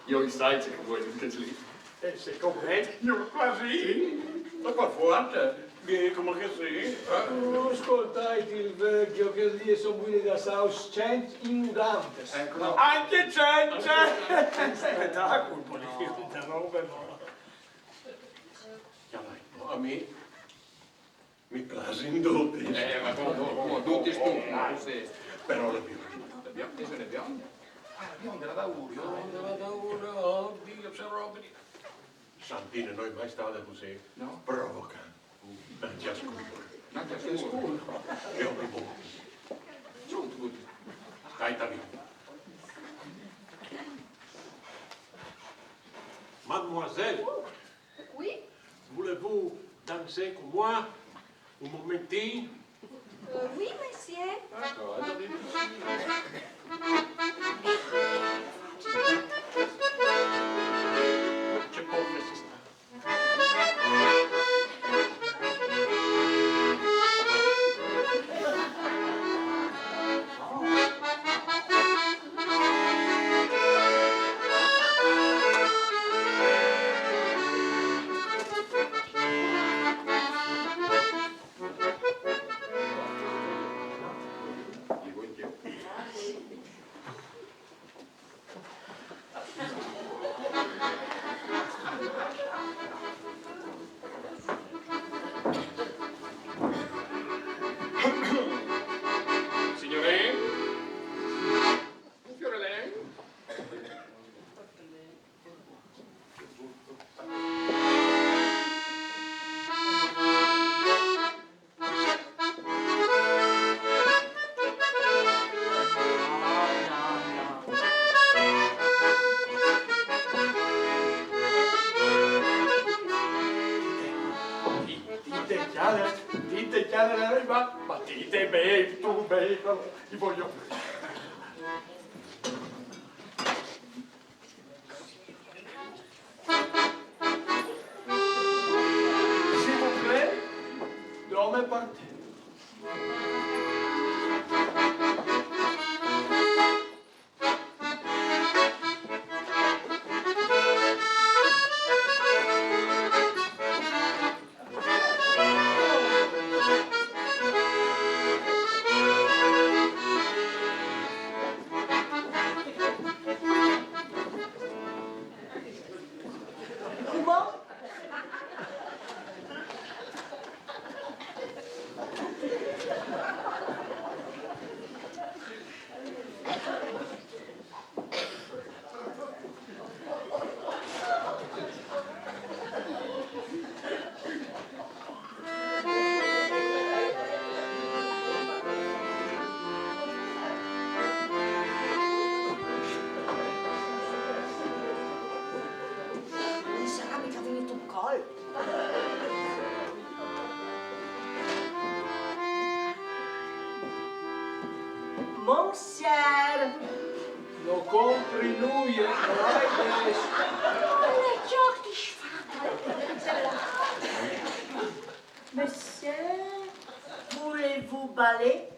Io i sai che vuoi, Luca Gelino. Eh, secondo me, io quasi. Sì? Ma qua forte. Che, come che sì? Eh? Oh, ascoltate il vecchio che lì sono quelli da South Cent in Dantes. Ecco. Anche Cent! Spettacolo, un po' di robe, no? Chiama. A me mi piace in tutti. Eh, ma come, come, tutti stu, ma sì. Però la bionda. La bionda, che se ne bionda? Ah, la bionda, la da Urio. La da Urio, oddio, c'è roba di... Santine, non è mai stata così. No? Provoca. Non c'è scusa. Non c'è scusa. Io mi muovo. Stai, David. Mademoiselle, Oui, voulez-vous danser comme moi un momentin? Euh, oui, monsieur. D'accord, allez. C'è poco che si sta. Signorè? Un fiorellin? Tite, tite, chiare, tite, chiare, ma, ma tite, babe, tu, babe, ti voglio. S'il vous plaît, dormez par terre. Non sarà mica vegnut un colp? Monsieur! No compri nuie, no hai de... Non è ciò che fa. Monsieur, voulez-vous baler?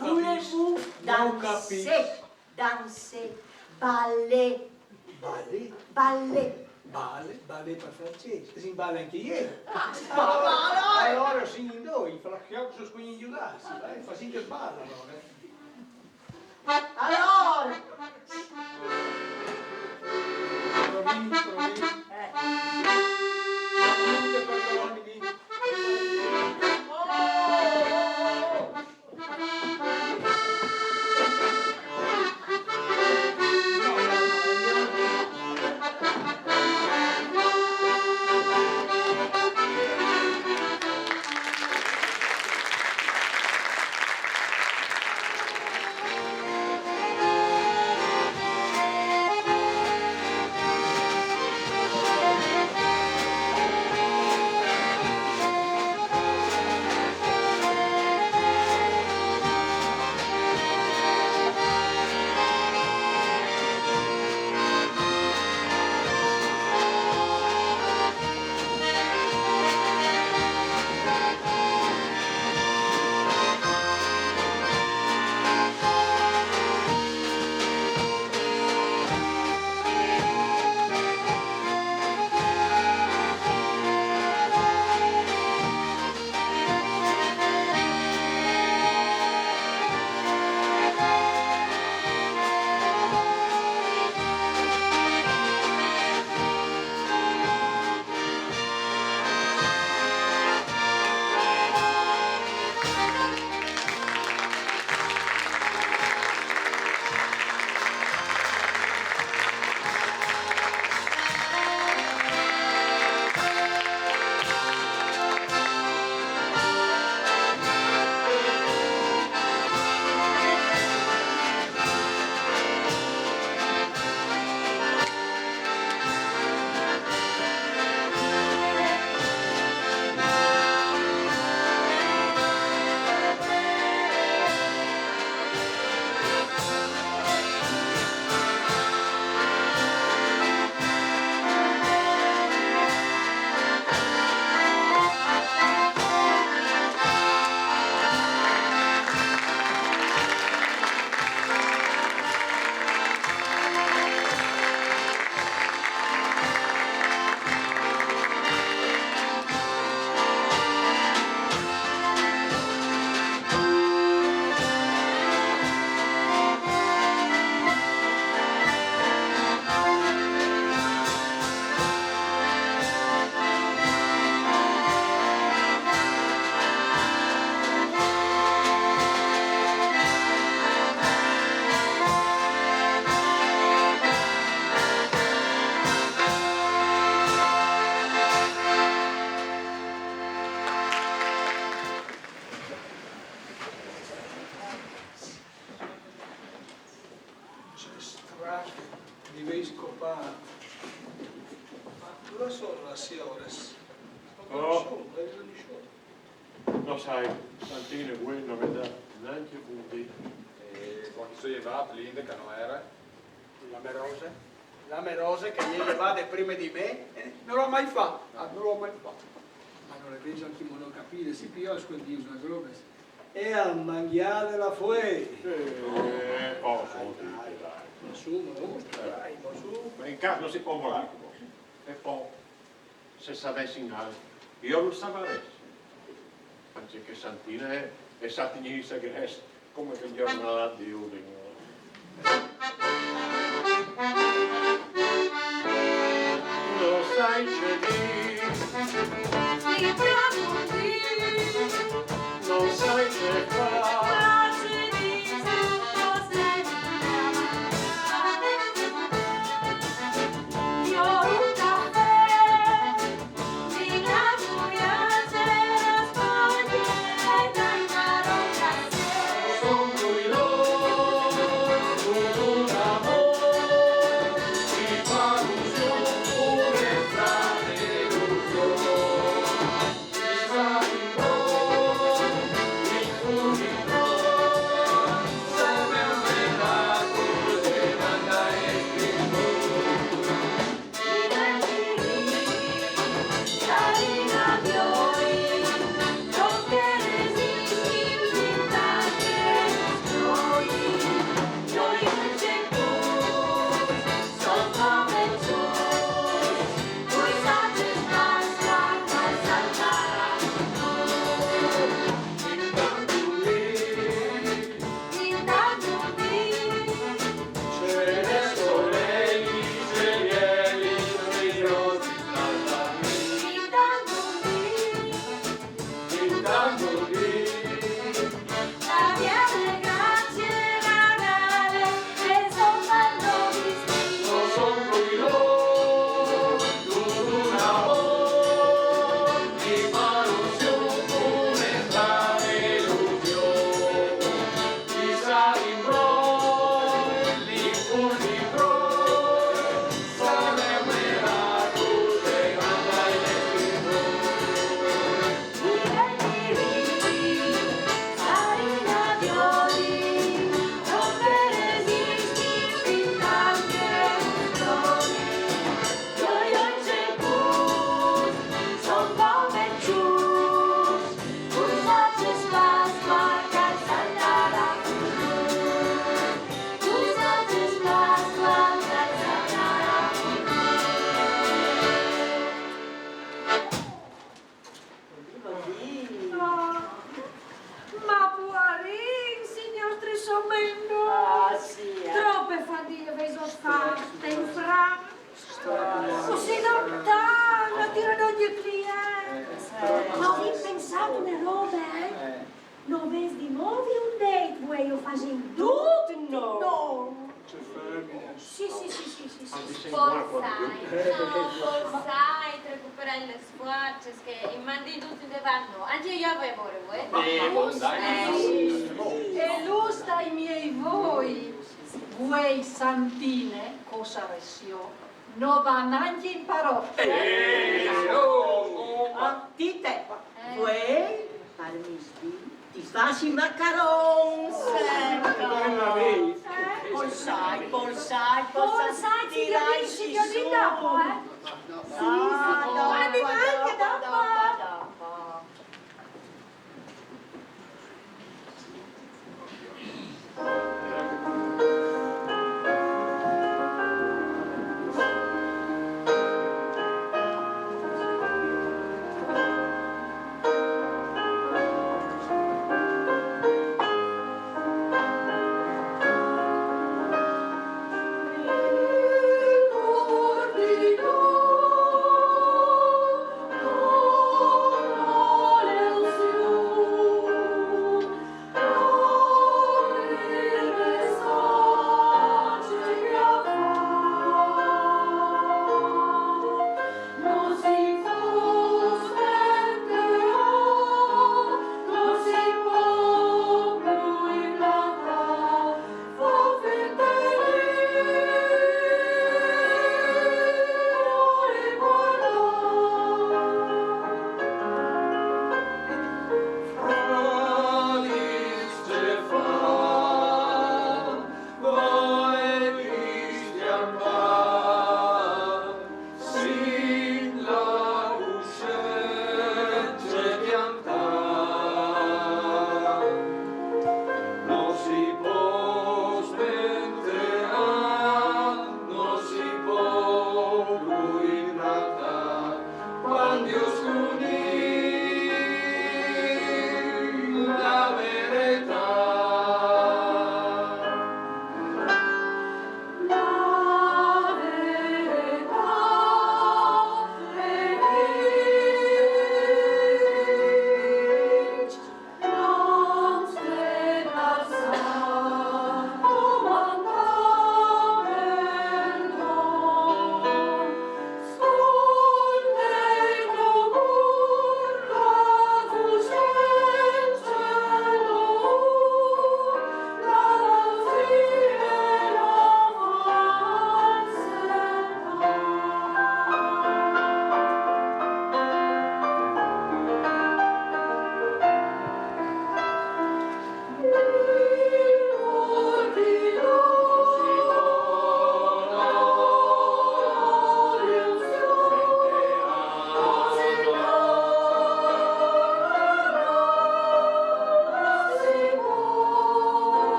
Voulez-vous danser? Danser. Baler. Baler. Baler. Baler, baler par francês. Si bala anche ieri. Ma, ma, ma, Allora sì, in due, fra che so scogni aiutarsi, eh? Fa sì che balla, allora, eh. Allora! Provini, provini. Eh. Provini, perdonami. Ma, ma dove sono le signore? Non Oh. Sono, non sono. Lo sai, Santine, vuê no me dà nancje un dì. E quando so levà, Plinde, che no era? La me Rose, la me Rose che e je levade prime di me, eh, no l'à mai fà, ah, no l'à mai fà. Ma no le vegio ancjemò no capire, sì, pì jo scuendìo sas robes. E a mangjade la fuei. Eh, poso, dai. Ma su, ma su, dai, ma su. Ma in câs no si pò molâ, e po, se savessin alc, jo lu savarès. Ancje che Santine e sa tignî i segrets come che il gjornâl di Udin. No sai ce dî, no sai ce fâ. Ma puarin, signôr Trisomendo! Ah, sì, eh. Trope fadie vêso fat, infran. Cussì no, tant, a tire dongje client. Ma o vin pensât une robe, eh? No vês di movi un dêt, vuei, o fasìn dut nô. Sì, sì, sì, sì, sì, sì. Polsait, no, polsait, recuperìn lis fuarças che i mandi ducj indevant nô. Ancje jo o voi vore vuê. Eh, bon, dai. E lu sta i miei voi. Vuei, Santine, che o sarès jo, no va nancje in parochie. Eh, oh, oh, ma Tite, vuei, al misdì, ti fâs i macarons. Polsait, polsait, polsait, tiraici sù. Dopo, eh? Ah, dopo, Arriva anche dopo, dopo. Dopo.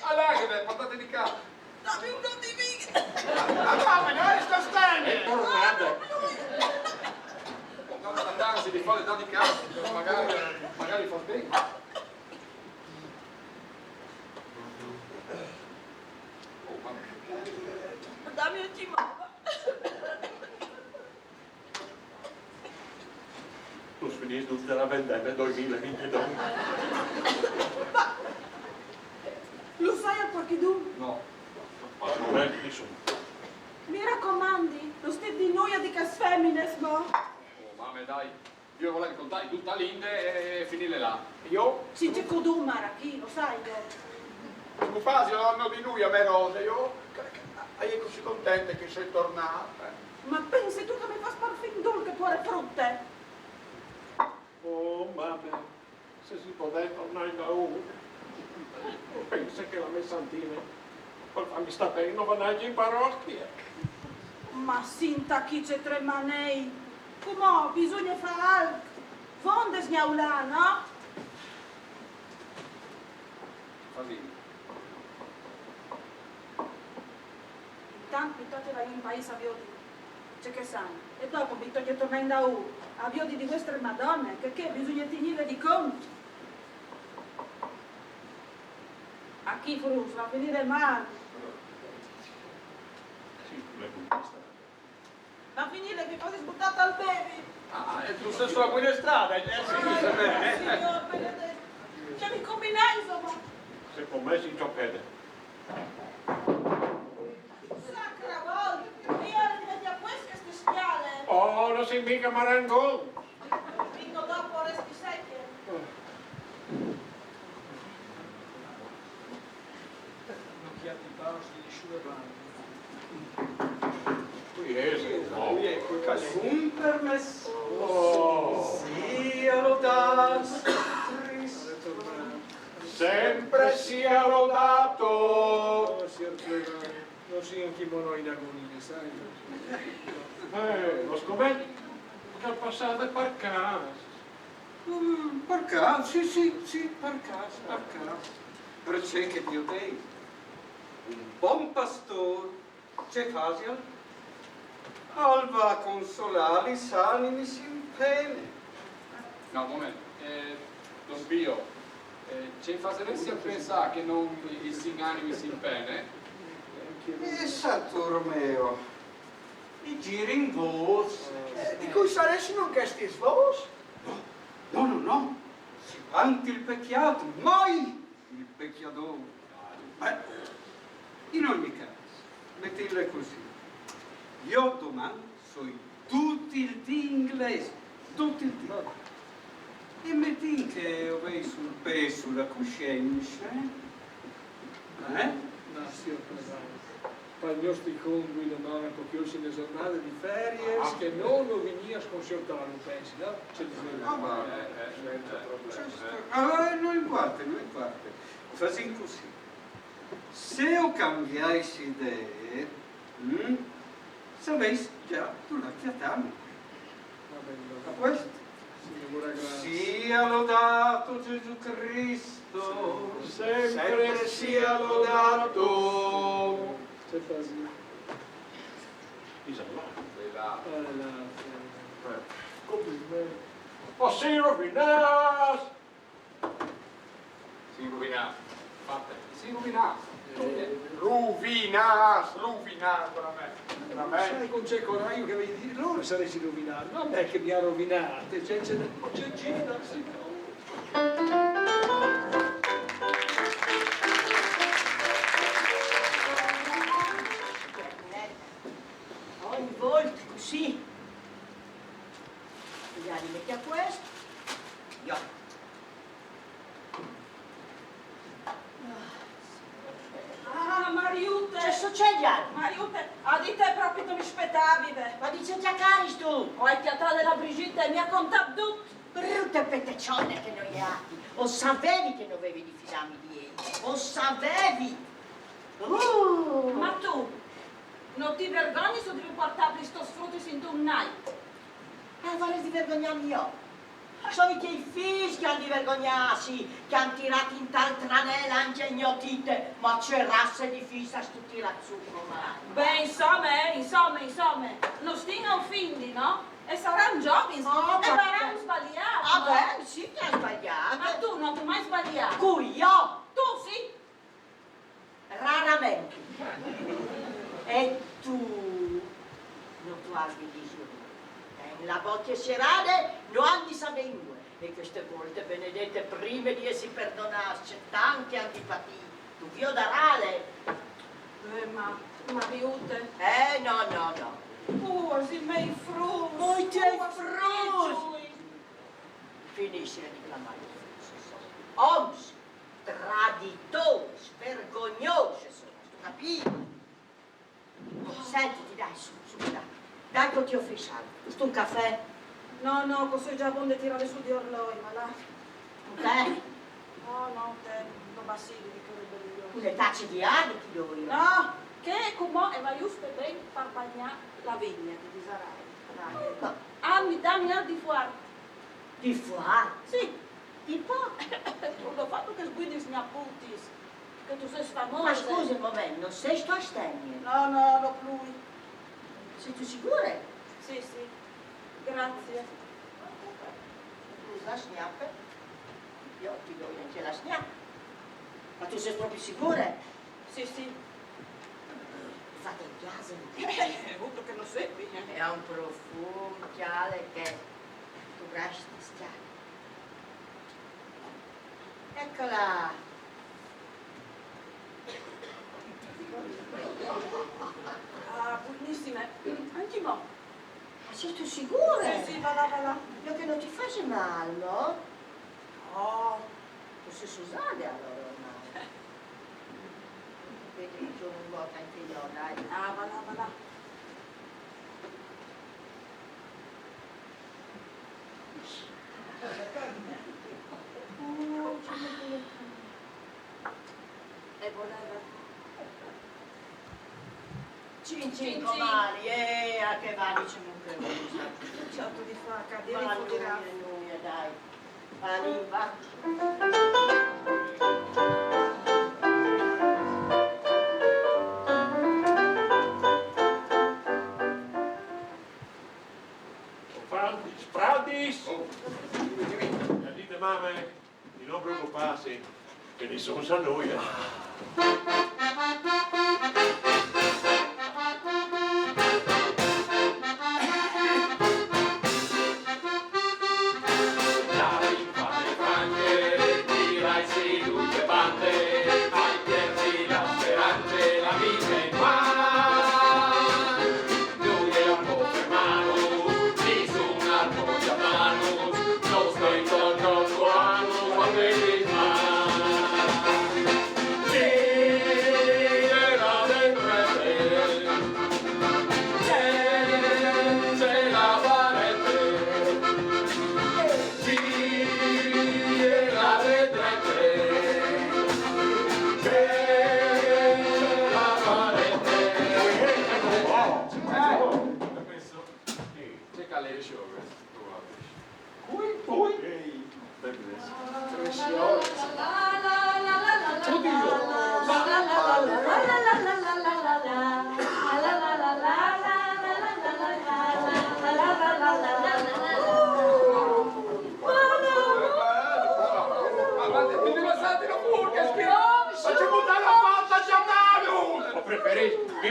Allarghe, portate di qua. Dammi un po' di vino. Ma come, no, sta stagna! È tornata. Andarsi di fare da di casa, magari, magari fa bene. Oh, mamma. Dammi un timone. Tu finisci tutta la vendemmia duemilaventidue. Ma lo sai a qualchidun? No. Ma non è nessuno. Mi raccomandi, non stai di noi a di che femmine, no? Oh, mamma, dai. Io volevo contare tutta l'Inde e finire là. Io? Sì, c'è Codumara, chi lo sai io. Come faccio a non di lui a me Rose? Io? Che, che, ah, è così contenta che sei tornata. Ma pensi tu che mi fa sparfin dul che tu eri frutte? Oh, mamma, se si poteva tornare in da uno. Pensa che la mia santina, per farmi sta bene, non va neanche in parrocchia. Ma sinta chi c'è tre manei. Come bisogna fare alc? Vonde sgnaulà, no? Fasì. Intant mi toche da in paese a viodi ce che san. E dopo mi toche tornà in da u a viodi di vuestre madone, che, che bisogna tignire di conto. A chi frus va a finire mal. Sì, tu l'hai conquistata. Va a finire che cosa sbuttata al bevi. Ah, è tu sei sulla buona strada, eh, sì, sì, sì. Signor benedetto. Che mi combina, insomma? Se con me si ciocchete. Sacra volta, io ero diventata queste schiale. Oh, non sei mica marangon. Dico dopo resti secchie. Non chiappi paus di nessuna parte. Qui è, no? Qui è, qui è. Alcun permesso? Oh. Sia lodato Cristo. Sempre sia lodato. Oh, signor Clemane, non si anche mono in agonia, sai? Eh, lo scommetto che passate per casa. Mm, per casa, sì, sì, sì, per casa, per casa. Perché che Dio te, un buon pastore, ce fasia? Al va a consolare i sanimi in pene. No, un momento. Eh, don Pio, eh, ce faseresti a pensare che non i, i sin animi in pene? E sa tu, Romeo, i giri in vos. Eh, di cui saressino questi vos? No, no, no, no. Si vanti il pecchiato, mai il pecchiador. Beh, in ogni caso, mettile così. Io domani soi tutti il dì inglese, tutti il dì. E metti che ho messo un pezzo la coscienza, eh? Eh? No, signor Clemane, per il nostro conto domani, perché oggi è una giornata di ferie, ah, che non lo venia a sconcertare, pensi, no? C'è di... Ah, ma... Eh, eh, eh, eh, eh. Allora non importa, non importa. Fasìn cussì. Se o cambiais idee, mm, savês za dulà cjatâmi. A puest? Sia lodât Jesù Crist! Sempre sia lodât! Ce fasìn? Isal là. Eh, là, sì. Eh. Come me? O si rovinàs! Si rovinàs. Fate. Si rovinàs. Eh. Rovinàs, rovinàs, veramente. Veramente. Sai con ce coraç che vês dite? Lôr si rovinàs, no me che mi à rovinât, cence, cence gira, Signôr. Ogni volte cussì. Vediamo, metti a puest. Io. Ah, Mariute! Ce sucêt? Mariute, a di te propit no mi spetavi, ve. Ma di ce cjacaristu? O ai cjatât la Brigitte e mi à contât dut. Brute petecione che no je, o savevi che no vevi di fidâmi di ei, o savevi! Uh! Ma tu no ti vergognis di puartâ lis tôs frutis intun nai? Eh, varès di vergognâmi jo? Sono i tiei fîs che àn di vergognâsi, che àn tirât in tal tranel ancje il gno Tite, ma ce raze di fîs âstu tirât sù, comari? Beh, insome, eh, insome, insome, no stin a ofindi, no? E saran zovins, e vararan sbaliât, no? Ah, beh, sì che àn sbaliât. Ma tu no tu mai sbaliât? Cui, jo? Tu sì. Raramente. E tu? No tu âs di dî nuie. Eh, la bocje sierade no àn di savê nuie. E cheste volte, benedete, prime di jessi perdonâts, ce tant che àn di patî, tu viodarâle. Eh, ma, Mariute. Eh, no, no, no. Puars i miei fruts. Oh, i tiei fruts. Finissile di clamâju fruts. Oms, traditôrs, vergognôs, insome, âstu capît? Senti, ti dai, su, su, dai. Dai che ti ofri alc. Vustu un cafè? No, no, che o soi za bon de tirâ sù di orloi, ma là. Un tè? No, no, un tè, no basta, di chê robe lì. Une tace di ague ti doi. No, che cumò e va juste ben par bagnâ la vigne, ti disarai. Dai. Ah, mi dà mi di fuart. Di fuart? Sì. Tipo? Cul fat che sbuidis gnaputis, che tu sês famose. Ma scuse un moment, no sêstu astenie? No, no, no plui. Sêstu sigure? Sì, sì. Grazie. Tu la sgnape? Jo ti doi ancje la sgnape. Ma tu sês propit sigure? Sì, sì. Fate in cjase, no? Eh, vustu che no sepi, eh. E à un profum, cjale, che tu grasti, cjale. Eccola. Ah, buinissime. Ancjemò. Ma sêstu sigure? Sì, sì, va là, va là. No, che no ti fâs mâl, no? No. Tu sês usade alore ormai. Vedi, un vot ancje jo, dai. Ah, va là, va là. E voleva. Cin, cin, cin, cin. Comari, eh, a che va, dicemu che... Ciò, tu di fa, che a diri... Ma nuie, nuie, dai. Ani, va. Fradis, fradis! Oh, dime, dime. Dite, mame, di no preocupâsi, che nissun sa nuie.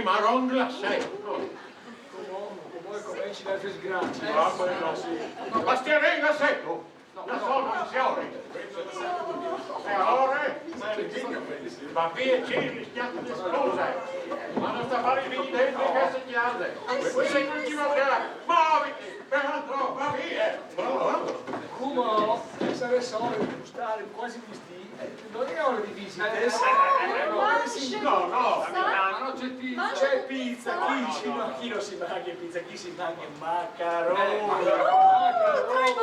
Maron glacé. Coma, coma comenci la disgracia. Ah, quel là sì. Bastianin glacé. La sono, signori. E ora? Va via, ci rischiate di esplodere. Ma non sta fare i denti che se chiude. Qui sei in ultimo piano. Muoviti, Fernando, va via. Coma, sarà ora de gustare, quasi vestì. Eh, non è ora di visite. Eh, eh, eh, eh, no, no, no, no, no, no, c'è pizza. C'è pizza, qui, no, qui non si mangia pizza, qui si mangia macaroni. Eh, macaroni.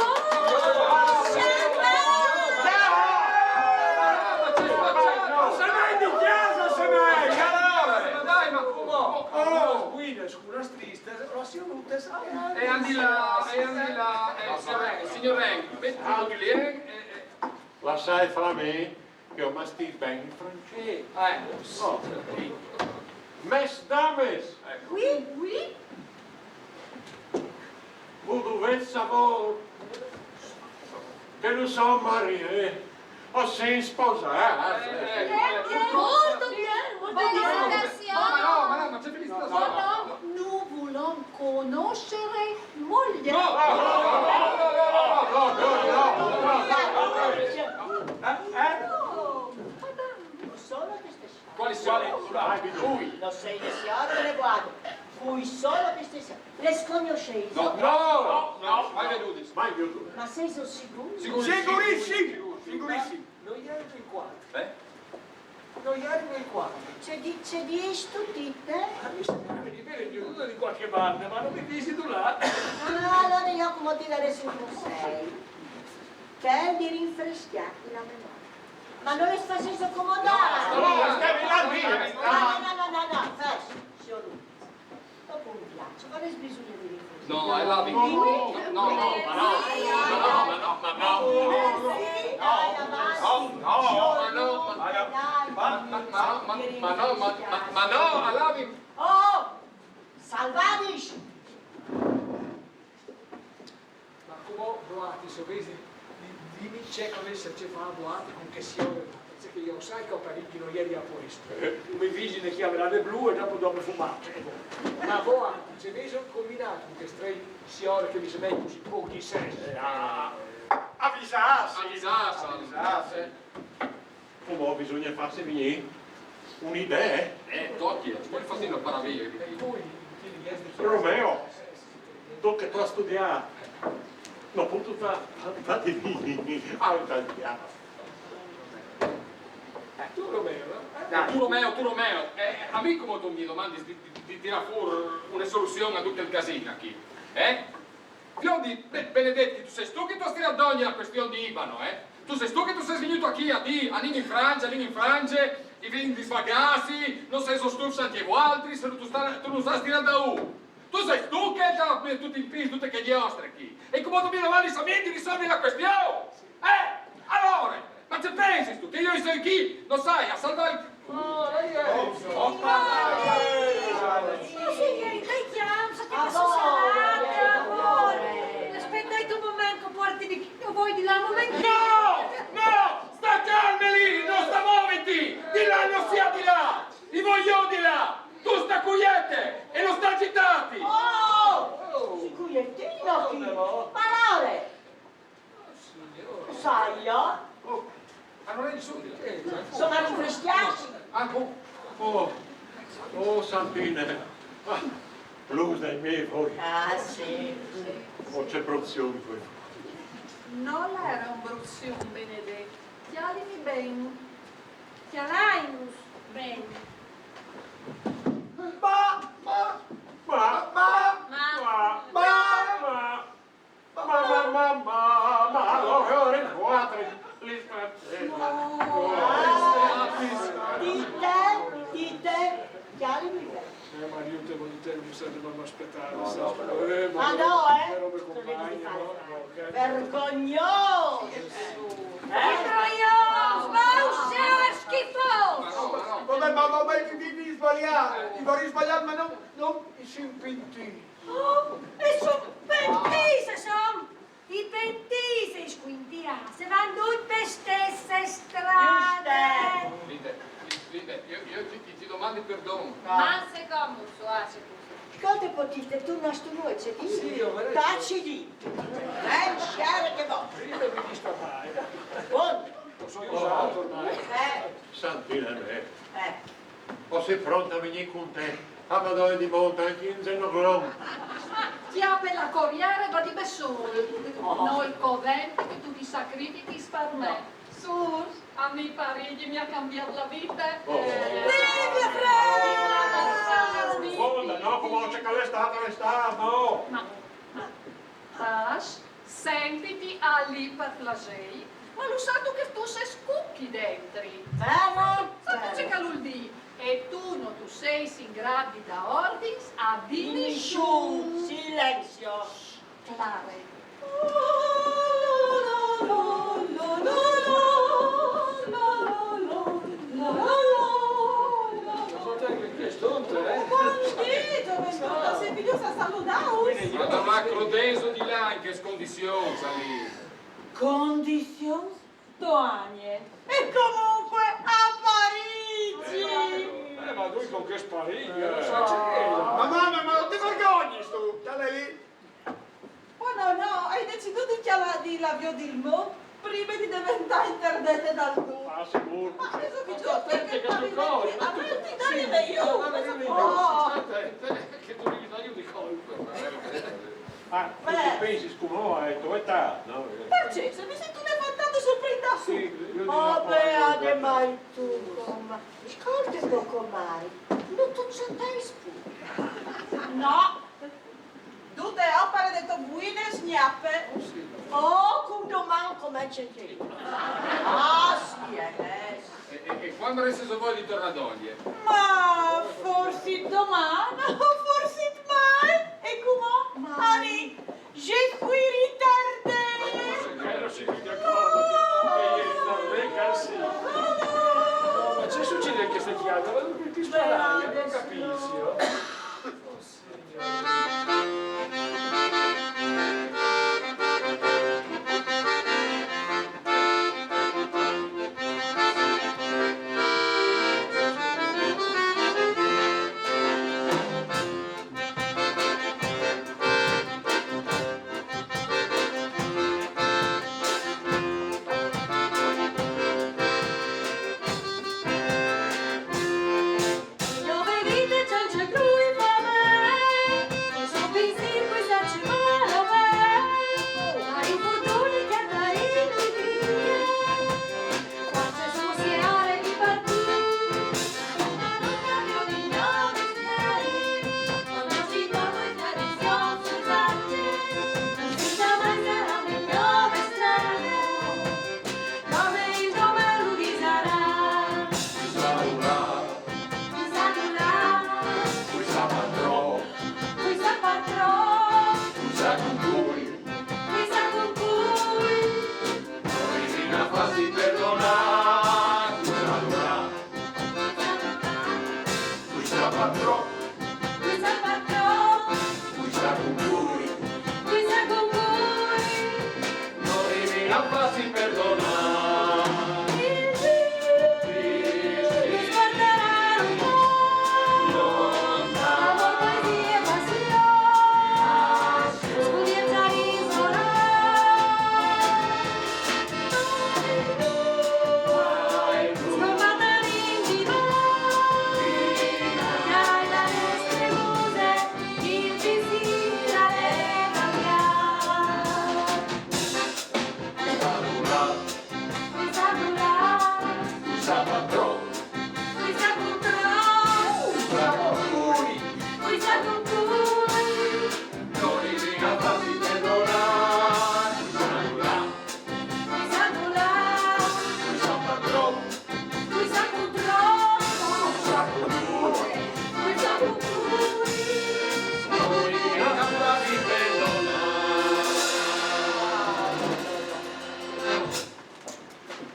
Ma se vai di casa, se vai, carole! Ma dai, ma come? Oh, qui la scura triste, la si è avuta, sai? E andi là, e andi là, eh, signor Ren, signor Ren, metti un modulier, eh, eh. Lasciai fra me, che ho mastì ben in francese. Eh. Oh. Mes dames! Oui, oui. Vous devez savoir que nous sommes mariés, on s'est sposés. Bien, bien, molto bien, molto bien. Félicitations. No, no, no, ma c'è felicità. Voilà, nous voulons conoscere moglie. No, no, no, no, no. Eh, eh? No, madame. Solo queste siore. Quali siore? Lui. No soi le siore de le boate. Cui solo queste siore. Le sconoscesi? No, no, no, mai vedute. Mai vedute. Ma sêso sigûr? Sigurissimo. Sigurissimo. Sigurissimo. No jerimo in quatri. Eh? No jerimo in quatri. Ce di-, ce dîstu ti, eh? Ma mi sembrava di veder gno due de qualche banda, ma no mi disi dulà. Ah, alora jo coma ti daressi un consei. Chel di rinfrescjâti la memorie. Ma no le fasêso comodâ. No, no, no, no, no, no, fermi, sior Luigi. Dopo un viaggio, avreste bisogno di rinforzare. No, I love you. No, no, ma no, ma no, ma no, ma no. Sì, dai, avanti. No, no, ma no, ma, dai, ma, ma, ma, ma no, ma, ma, ma no, I love you. Oh, salvadis! Ma coma, boati, se vesi, di-, dimi ce che vês ce fâ, boati, cun chê siore, parcè che jo sai che o parì che no jeri a puest. Eh. Mi visi chi a vês la de blu e dopo dome fumât, e bon. Ma boati, ce vêso combinât cun chês trê siore che mi semei cussì pôc di sens? Eh, a, avisâsi. Avisâsi. Avisâsi. Eh. Cumò bisugne fâsi vignî une idee. Eh, tocje, eh, ce vûstu fâ une paraveie? E po, Romeo, tu che tu âs studiât, no pûstu fâ, fâti vignî al italian. Eh, tu Romeo, no? Eh, tu Romeo, tu Romeo, eh, a mi cumò tu mi domandis di, di, di tirâ fûr une soluzion a dut il casin chi, eh? Fioi di be-, benedet, tu sês tu che tu âs tirât dongje la cuestion di Ibano, eh? Tu sês tu che tu sês vignût chi a dî: anìn in France, anìn in France, i vin di svagassi, no sêso stufs ancje voaltris, se no tu sta-, tu nus âs tirât daûr. Tu sês tu che tu âs metût in pîts dute chê gjostre chi. E cumò tu mi domandis a mi di risolvi la cuestion? Eh? Alore, ma ce pensistu? Che jo i soi chi, no sai, a salvâ il... Oh, lei è... Oh, oh, ma... Oh, signori, dai, chiam, state... Ah, passando, amore. Aspettate un momento, porti di... Io voi di là, un momento. No! No! Sta calme lì, no sta moviti! Di là no si à di là! I voi jo di là! Tu sta cuiete e no sta agitâti! Oh! Si cuietino chi! Parole! Sai, jo? Oh, ma no è nissun. Son a rinfrescjâsi. Ah, oh, oh, oh, Santine. Ah, plus dai miei voi. Ah, sì. Oh, ce bruzion quel. No jere un bruzion, benedet. Cjalimi ben. Cjalaimus ben. Ma, ma, ma, ma, ma, ma, ma. Ma, ma, ma, ma, ma, alore, ore quatri, li scratena. Dite, dite, cjalimi ben. Eh, ma jo te voli dî, no mi sento mai aspetâ, no, no, no. Eh, ma no, eh. Vergognoso! Eh? Vergognoso! Sbaussât, schifôs! Vabbè, ma, ma, ma, vi, vi, vi sbaliais, vi vorìs sbaliâ, ma no, no, i sin pentîts. Oh, i son pentîts, i son! I pentîts e i scuintiâts a van ducj pe stesse strade. Juste. Sì, beh, io, io ti, ti, ti domandi perdon. Ma se comu so, ah, se comu. Scolta, Potite, tu non stu noi, c'è di? Sì, io vorrei- Taciti! Eh, sciare che va! Prima mi disturbare. Buon! Lo so io ormai. Eh, Santina me, eh. o si pronta a venire con te? A Madonna di Monte, anche in Genogron. Chiape la corriere, va di bessone. No, il covente che tu ti sacrifichi per me. Sus, a mi Parigi mi ha cambiato la vita. Oh. Viva Franz! Guarda, no, come c'è che l'è stata, l'è stata, no? Ma, ma, Tash, sentiti a lì per plasei, ma lo sa tu che tu sei scucchi dentri? Vero? Sa tu c'è che l'ul dì? E tu non tu sei in grado di da ordins a di nisciun. Silenzio! Clare. Che stonte, eh? Buon dì, gioventù, sei venuto a salutare? Ma da una crodeso di là in che condizioni, lì? Condizioni? Doanie. E comunque a Parigi! Eh, ma lui con che spariglia, lo sa c'è che... Ma mamma, ma non ti vergogni tu? Dai lì. Oh no, no, hai deciso di chiamare di la via del mondo prima di diventare interdette dal tuo. Ah, sicuro. Ma adesso vi Sta giuro attenti che che sul collo, ma tu... Ti dai meglio! Sta attenti, Oh. sta attenti, che tu devi dare io di colpo. Ma tu ti pensi, scumo, a tua età, no? Perché? Se mi sento una fantasia sopra il tasso. Sì, io dico Oh, poi, beate guarda. mai tu, comà. Scolta un poco, Mari. Non tu c'è tempo. No. Tutte opere de to buine sgnape. Oh, con domani comincia il tempo. Ah, sì, eh. E, e, e quando avreste voglia di tornare a doglie? Ma forse domani, forse mai. E come? Mari, je suis retardée. Quello sì, mi ricordo che, che io ero lì, cazzo. Ma che succede che stai chiamando? Ma non ti sparare, non capisco.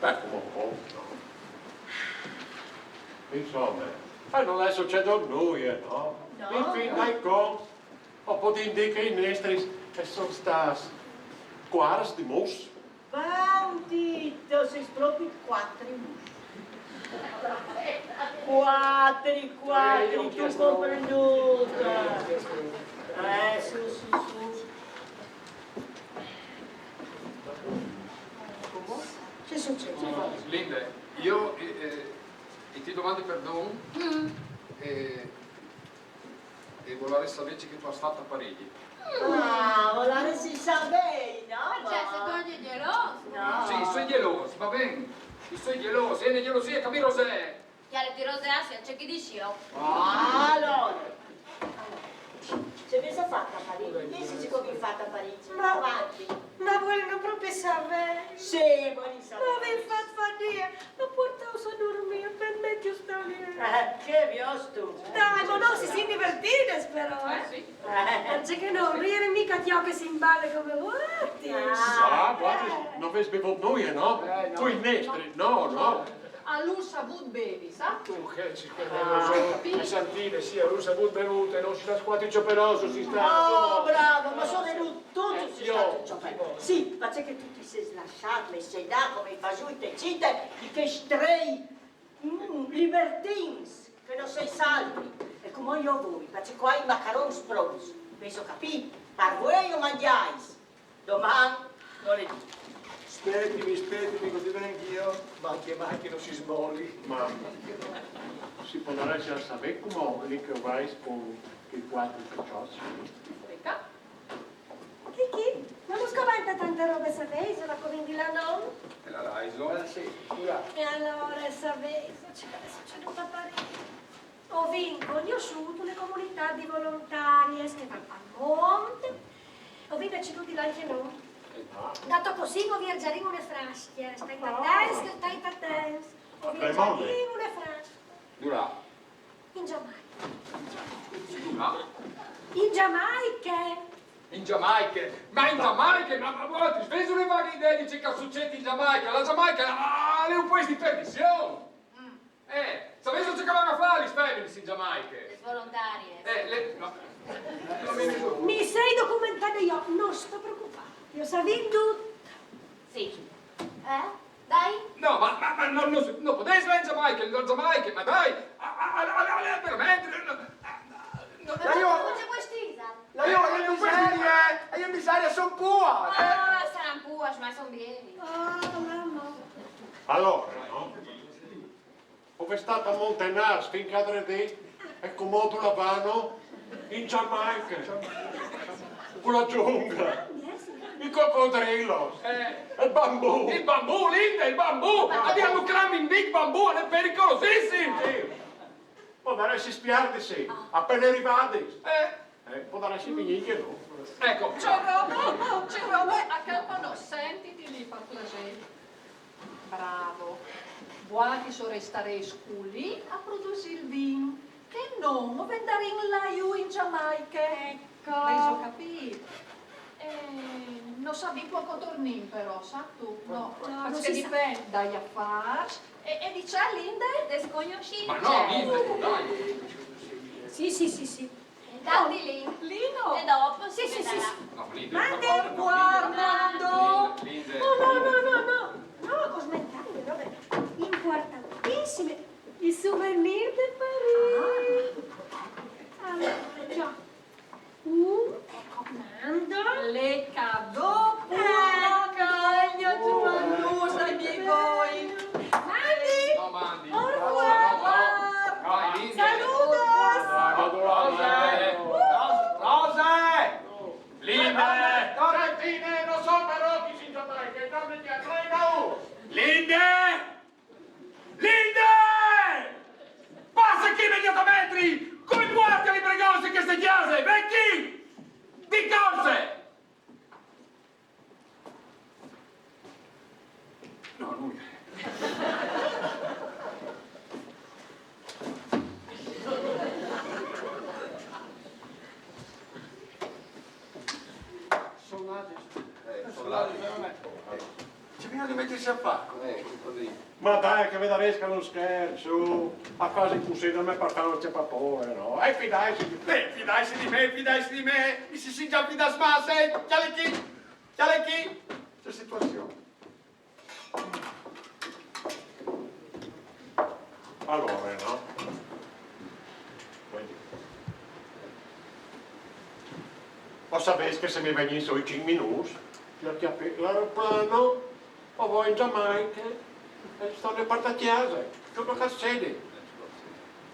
Beh, comunque, insomma, eh, non è successo nulla, no? No. In fin dei conti, o potete dire che i nostri sono stati quarts di mus. Bandito, sei proprio quattro mus. Quattro, quattro, tu comprenduto. Eh, su, su, su. Che succede? Linde, io eh, eh, e ti domandi perdon e, e volarès savè ce che tu âs fat a Parigi. Ah, volarès savê, no? Cioè, se tu eri geloso. No. Sì, soi gelôs, va ben. Soi gelôs, e la gelosia che mi rosee. Cjale, ti rosee, sì, ce che dîs jo. Ah, alore. Alore, ce vêso fat a Parigi? Dîsi ce che o vês fat a Parigi. Ma avanti. Ma volêso propit savê? Sì, volês savê. Ma o vês fat fadie a puartâus a durmî, a permetîus stâ lì. Eh, ce viostu? Dai, ma no si sin divertides però, eh? Eh, Parcè che no, no jerin mighe cjocjis in bale come vualtris. Ah, voaltris no vês bevût nuie, no? Eh, no. Cui nestris, no, no. A lu savût bevi, sâstu? Tu che ci credi, Santine, sì, a lu savût bevût, no si sta scuati ciopeloso, si sta... Oh, bravo, ma soventût tu sês stât un ciopeloso. Sì, parcè che tu ti sês lassât messedâ come i fasoi te cite di chescj trei mm, libertins, che no sês altri. E cumò jo o voi, parcè che o ai i macarons pronts. Vêso capît? Par vuei o mangjais. Doman no le dîs. Spietimi, spietimi, che o ti ven jo, ma che mai che no si smoli. Ma si podarès savê cumò lì che o vais cun i cuatri piçots? Speta. Chi, chi? No nus covente tante robis a Vesola, covint dî la, no? E la Laiso? Eh, sì, sicûr. E alore, savêso ce che al è sucedût a Parigi? O vin cognossût une comunitât di volontariis che a van pal mont. O vin decidût di lâ ancje nô. Dato cussì o viergjarìn une frascje. Stait atents, stait atents. O viergjarìn une frascje. Dulà? In Jamaiche. Dulà? In Jamaiche. In Jamaiche? Ma in Jamaiche? Ma, ma voaltris vêso une vaghe idee di ce che al sucêt in Jamaiche? La Jamaiche al è un puest di perdizion! Eh, savêso ce che a van a fâ lis feminis in Jamaiche? Lis volontariis. Eh, le... no. Mi sei documentade jo, no sto preocupâti. Jo o sai dut. Sì. Eh? Dai. No, ma, ma, ma no, no, no podês lâ in Jamaiche, in Jamaiche, ma dai, a, a, a, a, a, veramente, no, no, no, Ma no, no, no ce vuoi stizar? no, no, no, no, miserie, e miserie, a son puars! Ah, a saran puars, ma a son bielis. Oh, mama. Alore, no? O vês stât a Montenars fin che a dredì, e cumò dulà vano? In Jamaiche. Cu la jungla. I cocodrilos. Eh, E il bambù. il bambù, Linde, il bambù! A vin lu clamin Big Bambù, al è pericolosissim! Podarès spiardisi, a pene rivadis. Eh, Eh, podarès vignî che no. eco. Ce robe, ce robe, a cjale no, sentiti lì, par plasê. Bravo. Vualtris o restarês culì a produsî il vin, che nô o vendarìn là jù in Jamaiche. Ecco. Vêso capît? Eh, no savìn cuant che o tornìn però, sâstu? No, No, no parcè si che sa. Dipent dai afârs e, e di ce, Linde? Descognossìn. Ma no, Linde, dai. Sì, sì, sì, sì. Dai, Linde. Lino! E dopo Sì, si sì, sì, vedarà. sì. No, Linde, Mandi. no, Au revoir, Nando. Linde. No, no, no, no, no. No, o smentai une robe impuartantissime. I souvenir de Parigi. Alore, jo. Uh, eco, Nando. Le cadò! Eco, il mio Giovanni. Scusa, mi voi! Mandi. No, mandi. Au revoir. Dai, Linde. Saludos. Rose! Rose! Linde! Santine, no son barocjis in Jamaiche, dame via, no, no! Linde! Linde! Passe chi immediatamentri! Cui puarti a li bregons di cheste cjase? Ven chi! Di corse! No, nuie. Son là, Gesù. Eh, son là. Ci vien di mettersi a fâ. Eh, così. Ma dai, che vedarês che al è un scherç, su. A fasin cussì, no mi par fâ un cjapapôre, no? E fidaitsi di... Eh, fidaitsi di me, fidaitsi di me. Mi si sin za fidâts masse, eh. Cjale chi, cjale chi. Ce situazion. Alore, no? Vedi. O savês che se mi vegnìs sù i cinc minûts, jo cjapi l'aeroplano, o voi in Giamaiche, e stoi a puartâ a cjase, come che al sedi.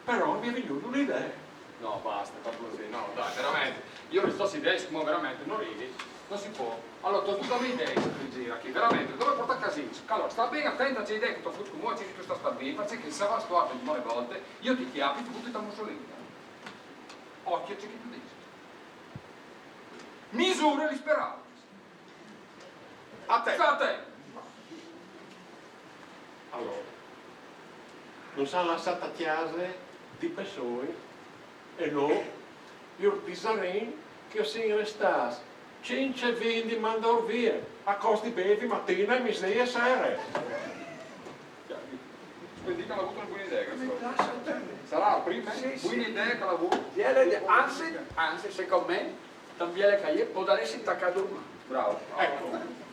Però mi è vignût une idee. No, basta, par plasê, no, dai, veramente. Jo lis tôs ideis, cumò, veramente, no ridi, no si pues. Alore, tu âs dute lis ideis che tu giri chi, veramente, dulà puartâ a cjase? Alore, sta ben atent aes ideis che tu âs, cumò, che tu stâs ben, parcè che se va stuart une volte, jo ti cjapi e ti buti ta mussolina. Ocjo ce che tu disis. Misure lis peraulis. A te. Sta atent. Alore, nus àn lassât a cjase di bessôi e nô, i urtisarin, che o sin restâts cence e vincj di mandâur vie, a cost di bevi matine, misdì e sere. Quindi al à vût une buine idee, chest. Sarà la prime buine idee che al à vût. Biele, anzit, anzit, secont me, tant biele che e je, e podaressin tacâ a durmî. Bravo. Eco.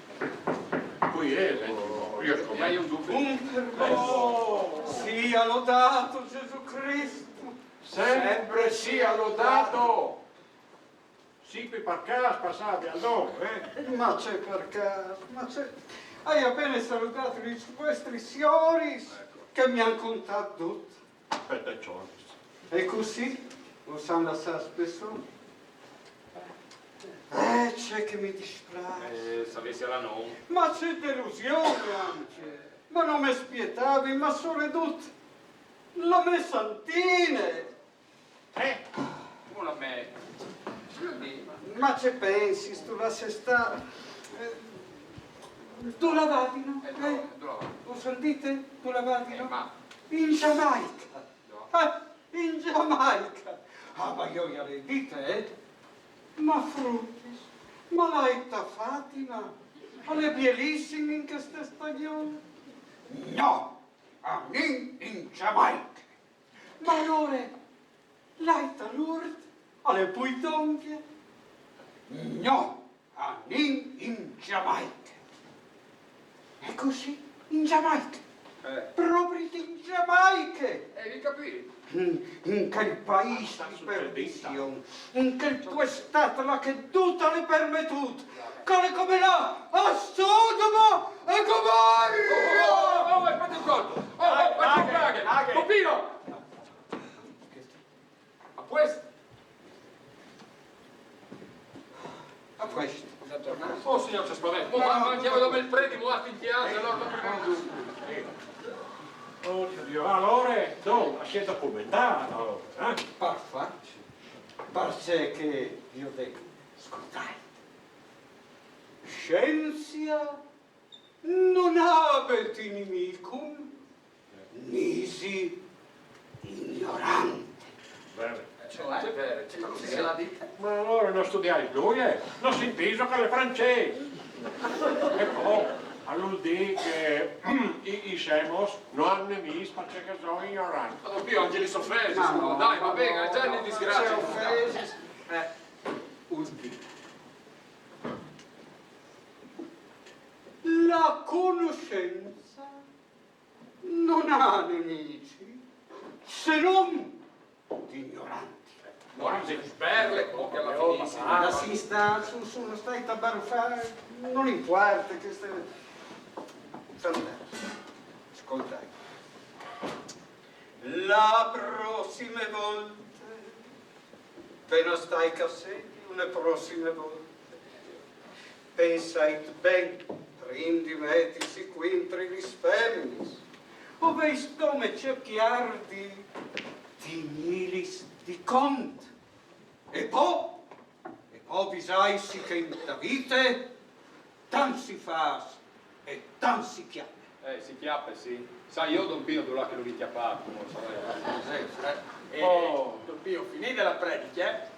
Cui è, senti, jo scomèto. Un dubi. Un permès. Oh! Sia lodato Gesù Cristo! Sempre sia lodato! Sì, par câs, passâ, Vialdon, eh? Ma ce par câs, ma ce... O ai a pene saludât lis vuestris sioris che mi àn contât dut. Aspete, Cionis. E cussì us àn lassâts bessôi. Eh, ce che mi displâs. Eh, savessial ancje nô. Ma ce delusion ancje. Ma no mi spietavi, ma soredut la mê Santine. Eh, cumò la mê... Ma ce pensis, tu, lasse stâ. Eh, dulà vadino? Eh, dulà, dulà vadino? Us àn dit dulà vadino? Eh, ma... In Giamaiche. No. Eh, in Giamaiche. Ah, ma jo i ai dit, eh? Ma frutis, ma lait a Fatima, al è bielissim in cheste stagjon. No, anìn in Giamaiche. Ma alore, lait a Lourdes, al è plui dongje. No, anìn in Giamaiche. E cussì, in Giamaiche. Eh. Propit in Giamaiche. Eh, ai capît. In, in chel paîs di perdizion, in chel puestât là che dut al è permetût, che al è come lâ a Sodoma e Gomorra! Oh, oh, oh, oh, aspete un colp! Oh, oh, aspete un colp! Pupino! A puest? A puest. Oh, signôr, ce spavent. Oh, ma, ma, che o ai dome il predi muart in cjase, alore... Oh, Diu, alore, no, si à da comentâ, alore, eh? Par fâsi, parcè che jo o dîs, scoltait. Scientia non habet inimicum, nisi ignorante. Vere. Cioè, vere, cioè, così se l'ha dite. Ma alore no studiais nuie, eh? No sintîso che al è francês? E po, al vûl dî che i, i scemos no àn nemîs parcè che a son ignorants. Ma dopo anche lis ofesis, ma no, dai, va ben, a è za une disgracie. Lis ofesis, eh, ultime. La conoscenza non ha nemici se non di ignoranti. Guarda, sberle, po che la finissi. Ma sì, sta, su, su, no stait a barufâ, no impuarte, cheste... Scoltait. La prossime volte, ben, no stait che o sedi, une prossime volte, pensait ben prin di metisi cuintri lis feminis. O veis dome circâ di tignîlis di cont. E po, e po visaitsi che inta vite tant si fâs e tant si cjape. Eh, si cjape, sì. Sai jo, don Pino, dulà che lu vin cjapât, cumò, savêso. Sì, eh. Eh, oh, don Pino, finide la prediche,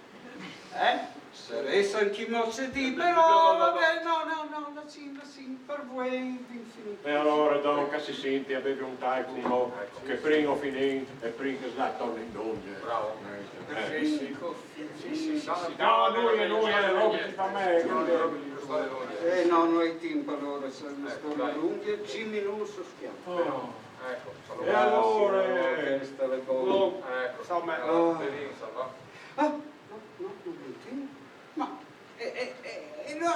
eh? Eh? Sarès ancjemò ce dî, però, va ben, no, no, no, lassìn, lassìn, par vuê o vin finît. E alore, donca, si sinti, a bevi un tai cun nô, che prin o finìn e prin che si torne in dongje. Bravo. Eh, sì, sì. Sì, sì, sì, sì. No, nuie, nuie, robe di famee. Eh, no, no ai timp, alore, se no, storie lunghe, cinc minûts o scjampin. Oh. Ecco, E allora, questa è le no, ecco, insomma, eh, oh. Insomma. Ah, no, no, non ti. Ma eh, eh, eh, no,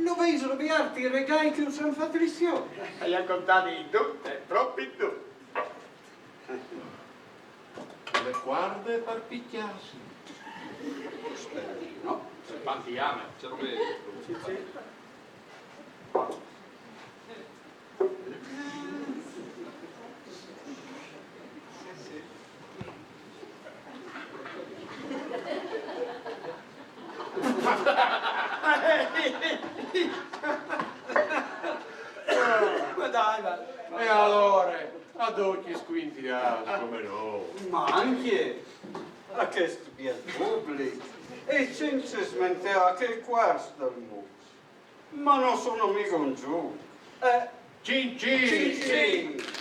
non vedo le arti regali che non sono fatte di signore. Hai contato in tutte, proprio in tutte. Le guarde per picchiarsi. No? Serpentiana, c'è robe. Sì, sì. Ma dai, ma... E allora, a occhi squinti, ah, come no? Ma anche a questo bel pubblico e senza smentare che questo è il mondo. Ma non sono mica un giù. Eh, Cin cin! sì, sì.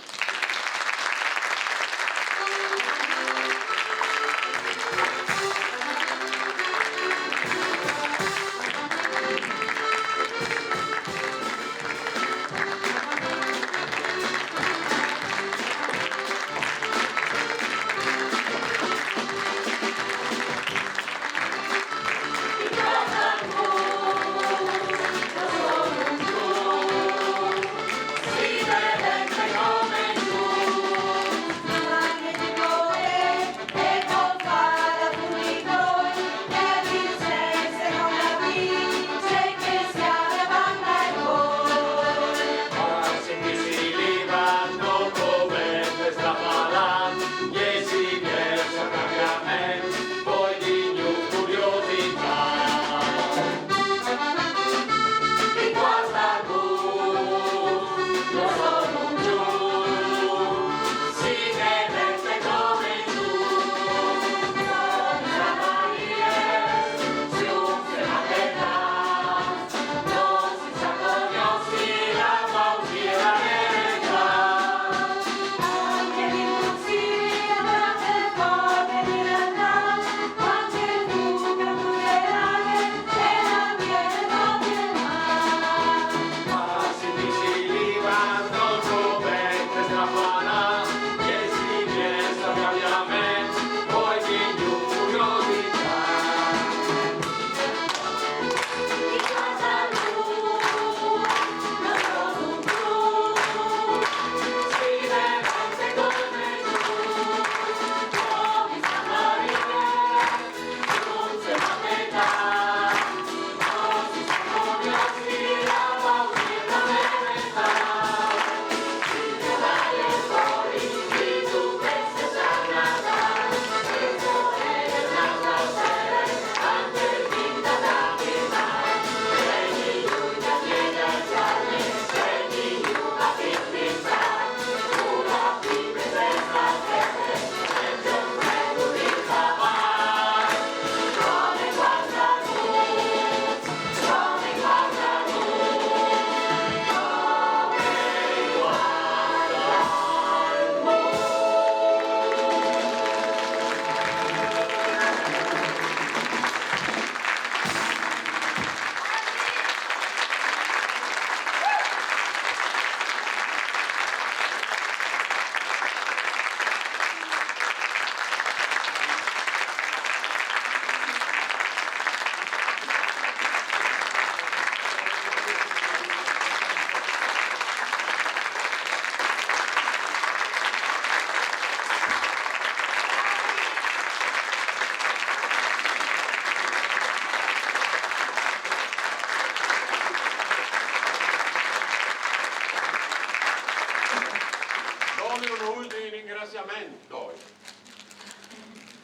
Doni un ultimo ringraziamento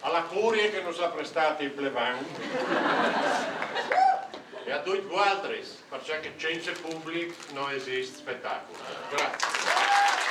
a la curia che nos ha prestat il plevan e a tutti voaltris, perché che senza pubblic non esiste spettacolo. Grazie.